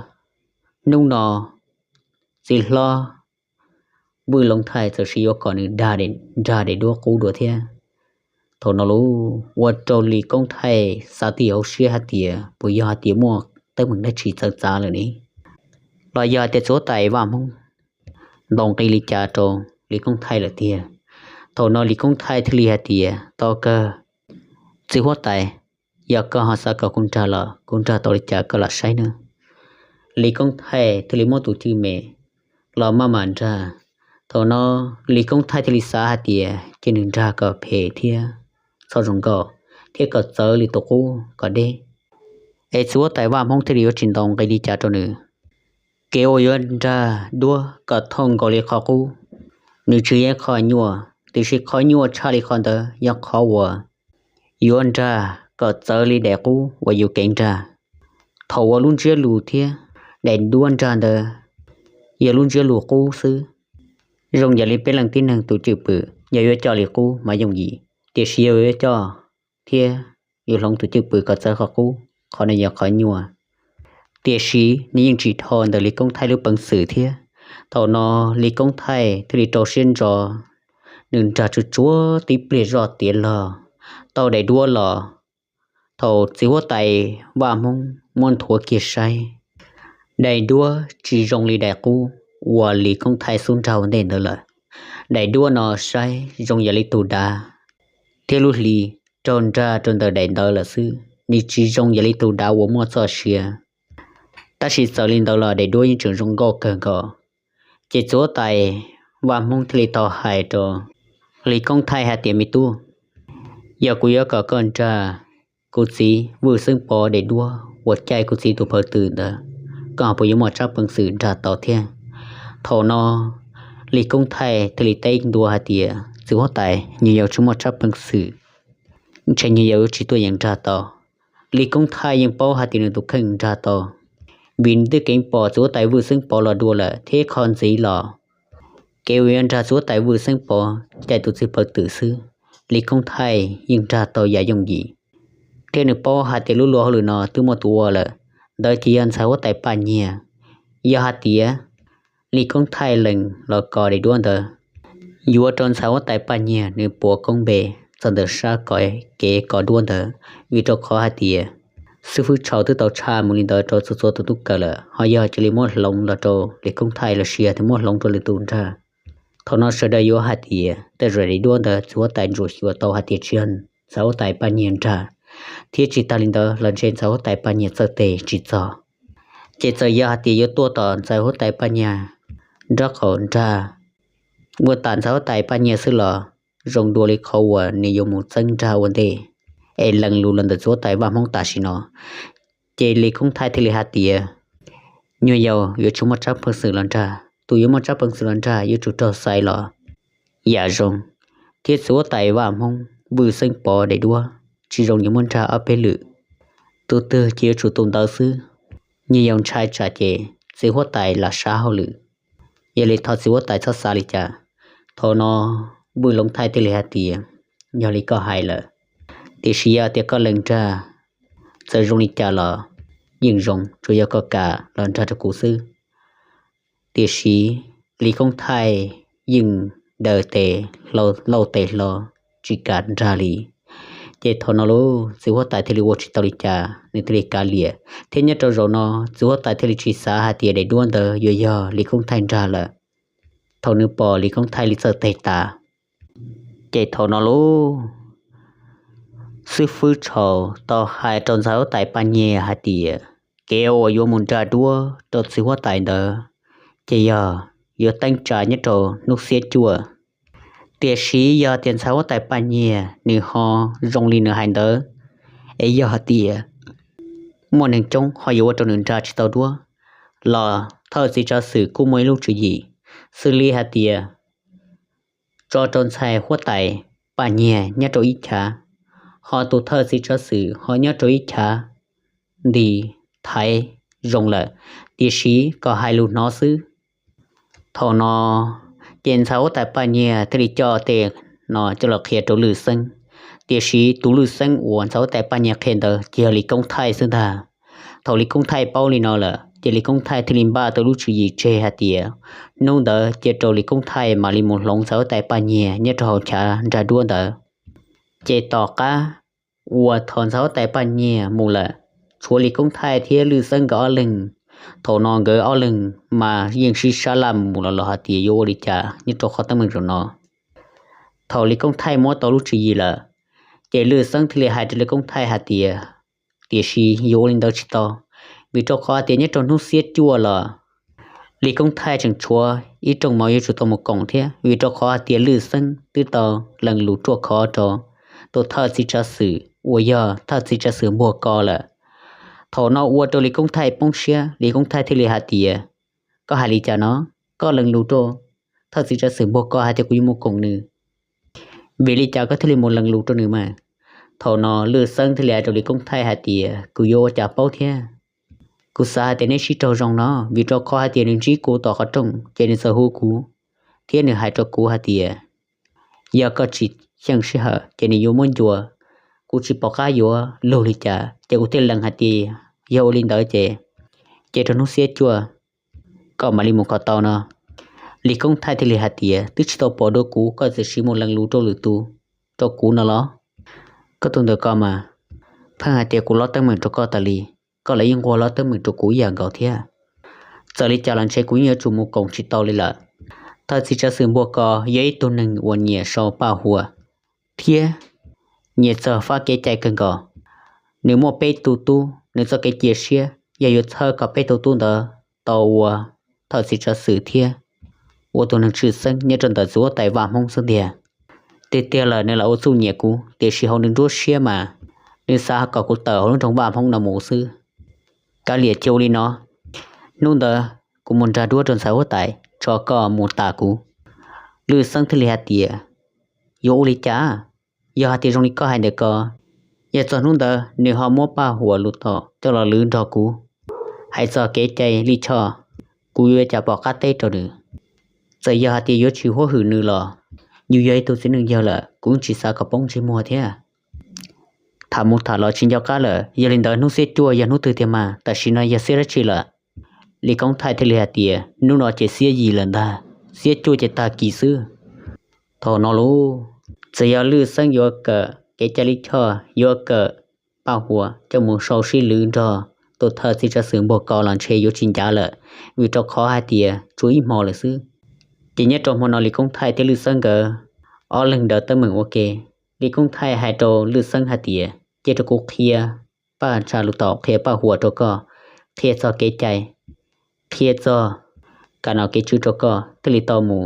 hnub no txiv hlob Vwj Loov Thaij txawm sis yuav kom nws nrag daim duab qub dua thiab. Thaum no lauj, ua rau Lis Koob Thaij xav tib hauv siab hais tias puas yog hais tias muaj teeb meem dab tsi txawv txav lawm ne, los yog hais tias txiv huab tais Vaj Hmoob ntaus nqi li cas rau Lis Koob Thaij lawm tiag. Thaum no Lis Koob Thaij thiaj li hais tias, tau kawg, txiv huab tais, yog koj ho xav kom kuv nrag los kuv nrag tau li cas koj lam saib nawb. Lis Koob Thaij thiaj li muab tus cwj me los maj mam nrag. Thaum no Lis Koob Thaij thiaj li xav hais tias cia nws nrag kom phem thiab txhob zoo nkauj, thiab kom txawv li tus qub kom deb. Es txiv huab tais Vaj Hmoob thiaj li yuav tsis ntaus nqi li cas rau nws. Kev uas yuav nrag duab kom thooj nkaus li qhov qub, nws tsis yog qhov nyuaj, tiam sis qhov nyuaj tshaj li qhov ntawd yog qhov uas yuav nrag kom txawv li daim qub uas yus kev nrag. Thaum uas lub ntsiab lus thiab daim duab nrag ntawd yog lub ntsiab lus qub xwb, zoo yam li peb leej tib neeg tus cwj pwm yog yuav coj li qub mas yooj yim, tiam sis yog yuav coj thiab yus hloov tus cwj pwm kom txawv qhov qub, qhov no yog qhov nyuaj. Tiam sis nws yeej tsis dhau ntawm Lis Koob Thaij lub peev xwm thiab. Thaum no Lis Koob Thaij thiaj li rau siab ntso, nws nrag tsuag tsuag tib pliag zoj tiav log tau daim duab los. Thaum txiv huab tais Vaj Hmoob muab nthuav kiag saib, daim duab tsis zoo li daim qub uas Lis Koob Thaij xub nrag ua ntej ntawd lawm. Daim duab no saib zoo yam li tus dav thiab lub hli raug nrag rau ntawm daim ntawd lawm xwb, nws tsis zoo yam li tus dav uas muaj txoj sia. Tab sis txawm li ntawd los daim duab yeej tseem zoo nkauj kawg nkaus. Ces txiv huab tais Vaj Hmoob thiaj li tau hais rau Lis Koob Thaij hais tias, me tub, yog kuv yuav kom koj nrag kuv txiv Vwj Xeeb Pov daim duab uas caij kuv txiv tus phawv twm ntawd, koj puas yuav muaj tsab peev xwm nrag tau thiab? Thaum no Lis Koob Thaij thiaj li teb ntua hais tias, txiv huab tais, nyuag yaus tsis muaj tsab peev xwm, ntshe nyuag yaus yuav tsis tuaj yeem nrag tau. Lis Koob Thaij yeej paub hais tias nws tus kheej nrag tau, vim nws twb keev pom txiv huab tais Vwj Xeeb Pov los dua lawm thiab qhov ntxiv los kev uas yuav nrag txiv huab tais Vwj Xeeb Pov caij tus txiv phawv twm xwb, Lis Koob Thaij yeej nrag tau yam yooj yim. Thiab nws paub hais tias lub luag hauj lwm no twb muaj tus ua lawm, ntawd ces yog ntxhais huab tais Paj Nyiag. Yog hais tias Lis Koob Thaij lees los kov daim duab ntawd, yuav rau ntxhais huab tais Paj Nyiag nws puav koob npe txog ntawm sab kov kev kov duab ntawd, vim rau qhov hais tias xib fwb Tshau twb tau tshaj mus li ntawd rau txhua txhua tus tub kawm lawm, ho yog cia li muab hloov los rau Lis Koob Thaij los sis yog tias muab hloov rau lwm tus nrag. Thaum no sawv daws yuav hais tias tej zaum daim duab ntawd txiv huab tais ntsuam xyuas tau hais tias tsis yog ntxhais huab tais Paj Nyiag nrag, thiab tsis tas li ntawd los ntshe ntxhais huab tais Paj Nyiag txawj tes tsis txog. Ces txawm yog hais tias yuav tuaj tom ntxhais huab tais Paj Nyiag nraub qaum nrag, ua tam ntxhais huab tais Paj Nyiag xwb los zoo dua li qhov uas nws yuav mus txeeb nrag ua ntej es lees lus los ntawm txiv huab tais Vaj Hmoob tam sim no. Ces Lis Koob Thaij thiaj li hais tias, nyuag yaus yuav tsis muaj tsab peev xwm los nrag, tus yuav muaj tsab peev xwm los nrag yuav tsum raug xaiv los yam zoo, thiab txiv huab tais Vaj Hmoob Vwj Xeeb Pov daim duab tsis zoo yuav muab nrag ob peb lwm, tus twg ces yuav tsum tus ntawd xwb. Nyuag yaus ntshai tsam ces txiv huab tais lam sab hauj lwm, yog li thov txiv huab tais txhob xav li cas. Thaum no Vwj Loov Thaij thiaj li hais tias, yog li koj hais lawm, tiam sis yog tias koj lees nrag, txawm zoo li cas los yeej zoo, tsuas yog koj kam los nrag rau kuv xwb. Tiam sis Lis Koob Thaij yeej daws tes, lauj tes hlo, tsis kam nrag li. Ces thaum no lauj, txiv huab tais thiaj li ua tsis tau li cas, nws thiaj li kav liam. Thiab nyob rau zaum no txiv huab tais thiaj li tsis xav hais tias daim duab ntawd yuav yog Lis Koob Thaij nrag lawm. Thaum nws pom Lis Koob Thaij li txawj tes tas, ces thaum no lauj, xib fwb Tshau tau hais rau ntxhais huab tais Paj Nyiag hais tias kev uas yuav mus nrag duab rau txiv huab tais ntawd ces yog yuav teeb tsa nyob rau hnub xiab cuaj. Tiam sis yog tias ntxhais huab tais Paj Nyiag nws ho zoo li nws hais ntawd, es yog hais tias muaj neeg coob ho yuav ua rau nws nrag tsis tau duab, los thawj txiv tsav xwm kuj muaj ib lub tswv yim, xws li hais tias tso rau ntxhais huab tais Paj Nyiag nyob rau ib chav, ho tus thawj txiv tsav xwm ho nyob rau ib chav nti thaiv zoo lawm, tiam sis kom hais lus hnov xwb. Thaum no ces ntxhais huab tais Paj Nyiag thiaj li coj tej no coj los qhia rau Lwj Xeeb, tiam sis tus Lwj Xeeb uas ntxhais huab tais Paj Nyiag qhia ntawd ces yog Lis Koob Thaij xwb ntag. Thaum Lis Koob Thaij paub li no lawm ces Lis Koob Thaij thiaj li npaj tau lub tswv yim tseg hais tias hnub ntawd cia rau Lis Koob Thaij mam li mus hloov ntxhais huab tais Paj Nyiag nyob rau hauv chav nrag duab ntawd. Ces tom qab uas thaum ntxhais huab tais Paj Nyiag mus lawm, tshuav Lis Koob Thaij thiab Lwj Xeeb nkawd ob leeg. Thaum no nkawd ob leeg mas yeej sib sab laj mus los los hais tias yuav ua li cas nyob rau qhov teeb meem zaum no. Thaum Lis Koob Thaij muab tau lub tswv yim lawm, ces Lwj Xeeb thiaj li hais rau Lis Koob Thaij hais tias, tiam sis yuav ua li ntawd tsis tau, vim rau qhov hais tias nyob rau hnub xiab cuaj los Lis Koob Thaij tseem tshuav ib rooj mov yuav tsum tau mus koom thiab, vim rau qhov hais tias Lwj Xeeb twb tau lees lus ruaj khov rau tus thawj txiv tsav xwm uas yog thawj txiv tsav xwm Npuag Ko lawm. Thaum no ua rau Lis Koob Thaij poob siab, Lis Koob Thaij thiaj li hais tias, koj hais li cas no? Koj lees lus rau thawj txiv tsav xwm Npuag Ko hais tias kuv yuav mus koom nws, vim li cas koj thiaj li mus lees lus rau nws mas? Thaum no Lwj Xeeb thiaj li hais rau Lis Koob Thaij hais tias, kuv yuav ua cas paub thiab? Kuv xav hais tias neb sib raug zoo no, vim rau qhov hais tias nws ntsib kuv tom qhov rooj ces nws txawm hu kuv, thiab nws hais rau kuv hais tias yog koj tsis xyeej sij hawm ces nws yuav muab ncua. Kuv tsis pom qab yuav lug li cas ces kuv thiaj lees hais tias yog ua li ntawd ces cia rau hnub xiab cuaj koj mam li mus kom tau no. Lis Koob Thaij thiaj li hais tias, twb tsis tau pom dua kuv koj txawm siv mus lees lus rau lwm tus rau kuv no los? Koj tus ntawm ko mas pheej hais tias kuv lob teeb meem rau koj tas li, koj los yeej nquag lob teeb meem rau kuv ib yam nkaus thiab. Txawm li cas los ntshe kuv yeej yuav tsum mus koom tsis tau li lawm. Thawj txiv tsav xwm Npuag Ko yog ib tug neeg uas nyiam sau paj huam thiab nyiam txog fab kev cai kawg nkaus. Nws muaj peb tug tub, nws txoj kev cia siab yog yuav txhawb kom peb tug tub ntawd tau ua thawj txiv tsav xwm thiab ua tus neeg tshwj xeeb nyob rau ntawm txiv huab tais vaj Hmoob xwb ntiag. Tiag tiag lawm nws lam ua txuj nyiam kuv, tiam sis hauv nws nruab siab mas nws xav kom kuv tawm hauv lub nroog vaj Hmoob no mus xwb. Kav liam, cia ua li no, hnub ntawd kuv mus nrag duab rau ntxhais huab tais tso koj mus tas kuv. Lwj Xeeb thiaj li hais tias, yuav ua li cas? Yog hais tias zoo li koj hais ntawm ko, yog txog hnub ntawd nws ho muab paj huam lus tom coj los lwv nrog kuv, hais txog kev cai lij choj, kuv yuav ua cas pom qab teb rau nws? Txawm yog hais tias yuav tsis huab hwm nws los yus yog ib tug txiv neej yawg lawm, kuv yeej tsis xav kom poob ntsej muag thiab. Tham mus tham los tsis nco qab lawm, yog li ntawd hnub xiab cuaj yog hnub twg tiag mas? Tam sim no yog xiab dab tsi lawm? Lis Koob Thaij thiaj li hais tias, hnub no ces xiab yim lawm ntag, xiab cuaj ces tag kis xwb. Thaum no lauj, txawm yog Lwj Xeeb yuav kawm kev cai lij choj, yuav kawm paj huam coj mus sau sib lwv nrog tus thawj txiv tsav xwm Npuag Ko los ntshe yuav tsis ncav lawm, vim rau qhov hais tias tshuav ib hmo lawm xwb. Ces nyob rau hmo no Lis Koob Thaij thiab Lwj Xeeb nkawd ob leeg daws teeb meem ua ke. Lis Koob Thaij hais rau Lwj Xeeb hais tias, cia rau kuv qhia paj ntsha lus tom, qhia paj huam rau koj, qhia txog kev cai, qhia txog kam nom kev tswv rau koj thiaj li tau mus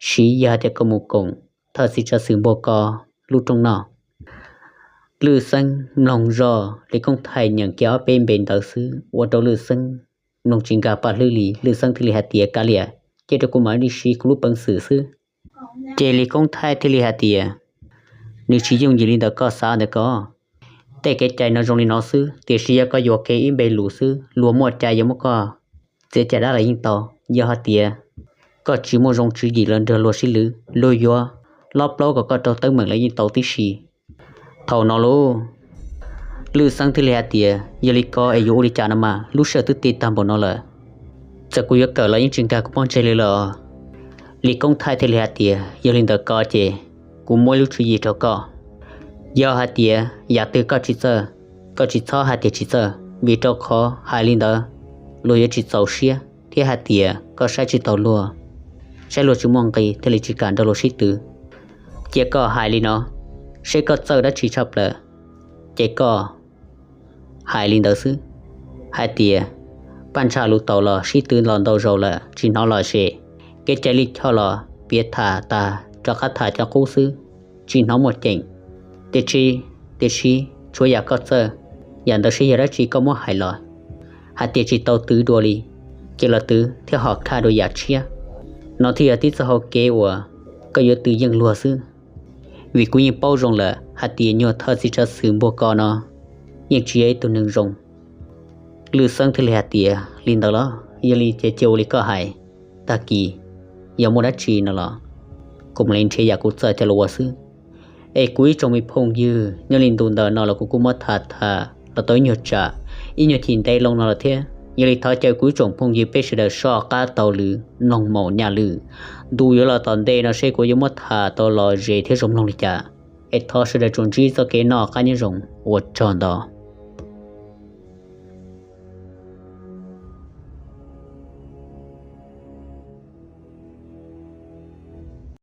siv yog hais tias koj mus koom thawj txiv tsav xwm Npuag Ko lub rooj noj. Lwj Xeeb mloog zoj Lis Koob Thaij nyeem kiag ob peb npe ntawd xwb ua rau Lwj Xeeb mloog tsis nkag paj hlwb li. Lwj Xeeb thiaj li hais tias, kav liam, cia rau kuv mam li siv kuv lub peev xwm xwb. Ces Lis Koob Thaij thiaj li hais tias, nws tsis yooj yim li ntawm koj xav ntawm ko. Tej kev cai no zoo li no xwb, tiam sis yog koj yuam kev ib npe lus xwb, luag muaj cai yuav muab koj txiav caj dab los yeej tau. Yog hais tias koj tsis muaj zoo tswv yim los nrog luag sib lwv, luag yuav lob plaub kom koj raug teeb meem los yeej tau tib si. Thaum no lauj, Lwj Xeeb thiaj li hais tias, yog li ko es yuav ua li cas no mas, lub sij hawm twb ti tag npaum no lawm, txawm kuv yuav kawm los yeej tsis nkag kuv pob ntseg li lawm. Lis Koob Thaij thiaj li hais tias, yog li ntawd ko ces kuv muab ib lub tswv yim rau koj. Yog hais tias yam twg koj tsis txawj, koj tsis txhob hais tias tsis txawj, vim rau qhov hais li ntawd luag yuav tsis txaus siab thiab hais tias koj saib tsis taus luag, saib luag tsis muaj nqi thiaj li tsis kam nrog luag sib tw. Cia koj hais li no, seb koj txawj dab tsi tshaj plaws, ces koj hais li ntawd xwb, hais tias paj ntsha lus taus los sib tw los ntau zaus lawm tsis hnov los zem, kev cai lij choj los piav tham tas rov qab tham cov qub xwb, tsis hnov muaj ceem. Tiam sis, tiam sis tshuav yam koj txawj, yam ntawd seb yog dab tsi koj muab hais los hais tias tsis tau twv dua li. ces los twv thiab ho khaj dua yam tshiab. No thiaj yog tib txoj hau kev uas koj yuav tw yeej luag xwb. Vim kuv yeej paub zoo lawm hais tias nyuag thawj txiv tshav xwm npuag ko no yeej tsis yog ib tug neeg zoo. Lwm Xeeb thiaj li hais tias, Li ntawd los yog li ces cia ua li koj hais, tag kis yog muaj dab tsi no los kuv mam li nrhiav yam kuv txawj coj los ua xwb. Es kuv ib tsoom me phooj ywg, nyob li ntu ntawm no los kuv kuj muab tham tham los tau ib nyuag tsam, ib nyuag chim ntev loo no lawm thiab. Yog li thov caw kuv ib tsoom phooj ywg peb sawv daws soj qab taug lw mloog maum nyaj lwm ntu yuav los tom ntej no seb kuv yuav muab tham tau los ze thiab zoo mloog li cas. Es thov sawv daws tsuas ntsib txoj kev noj qab nyob zoo, ua tsaug ntau.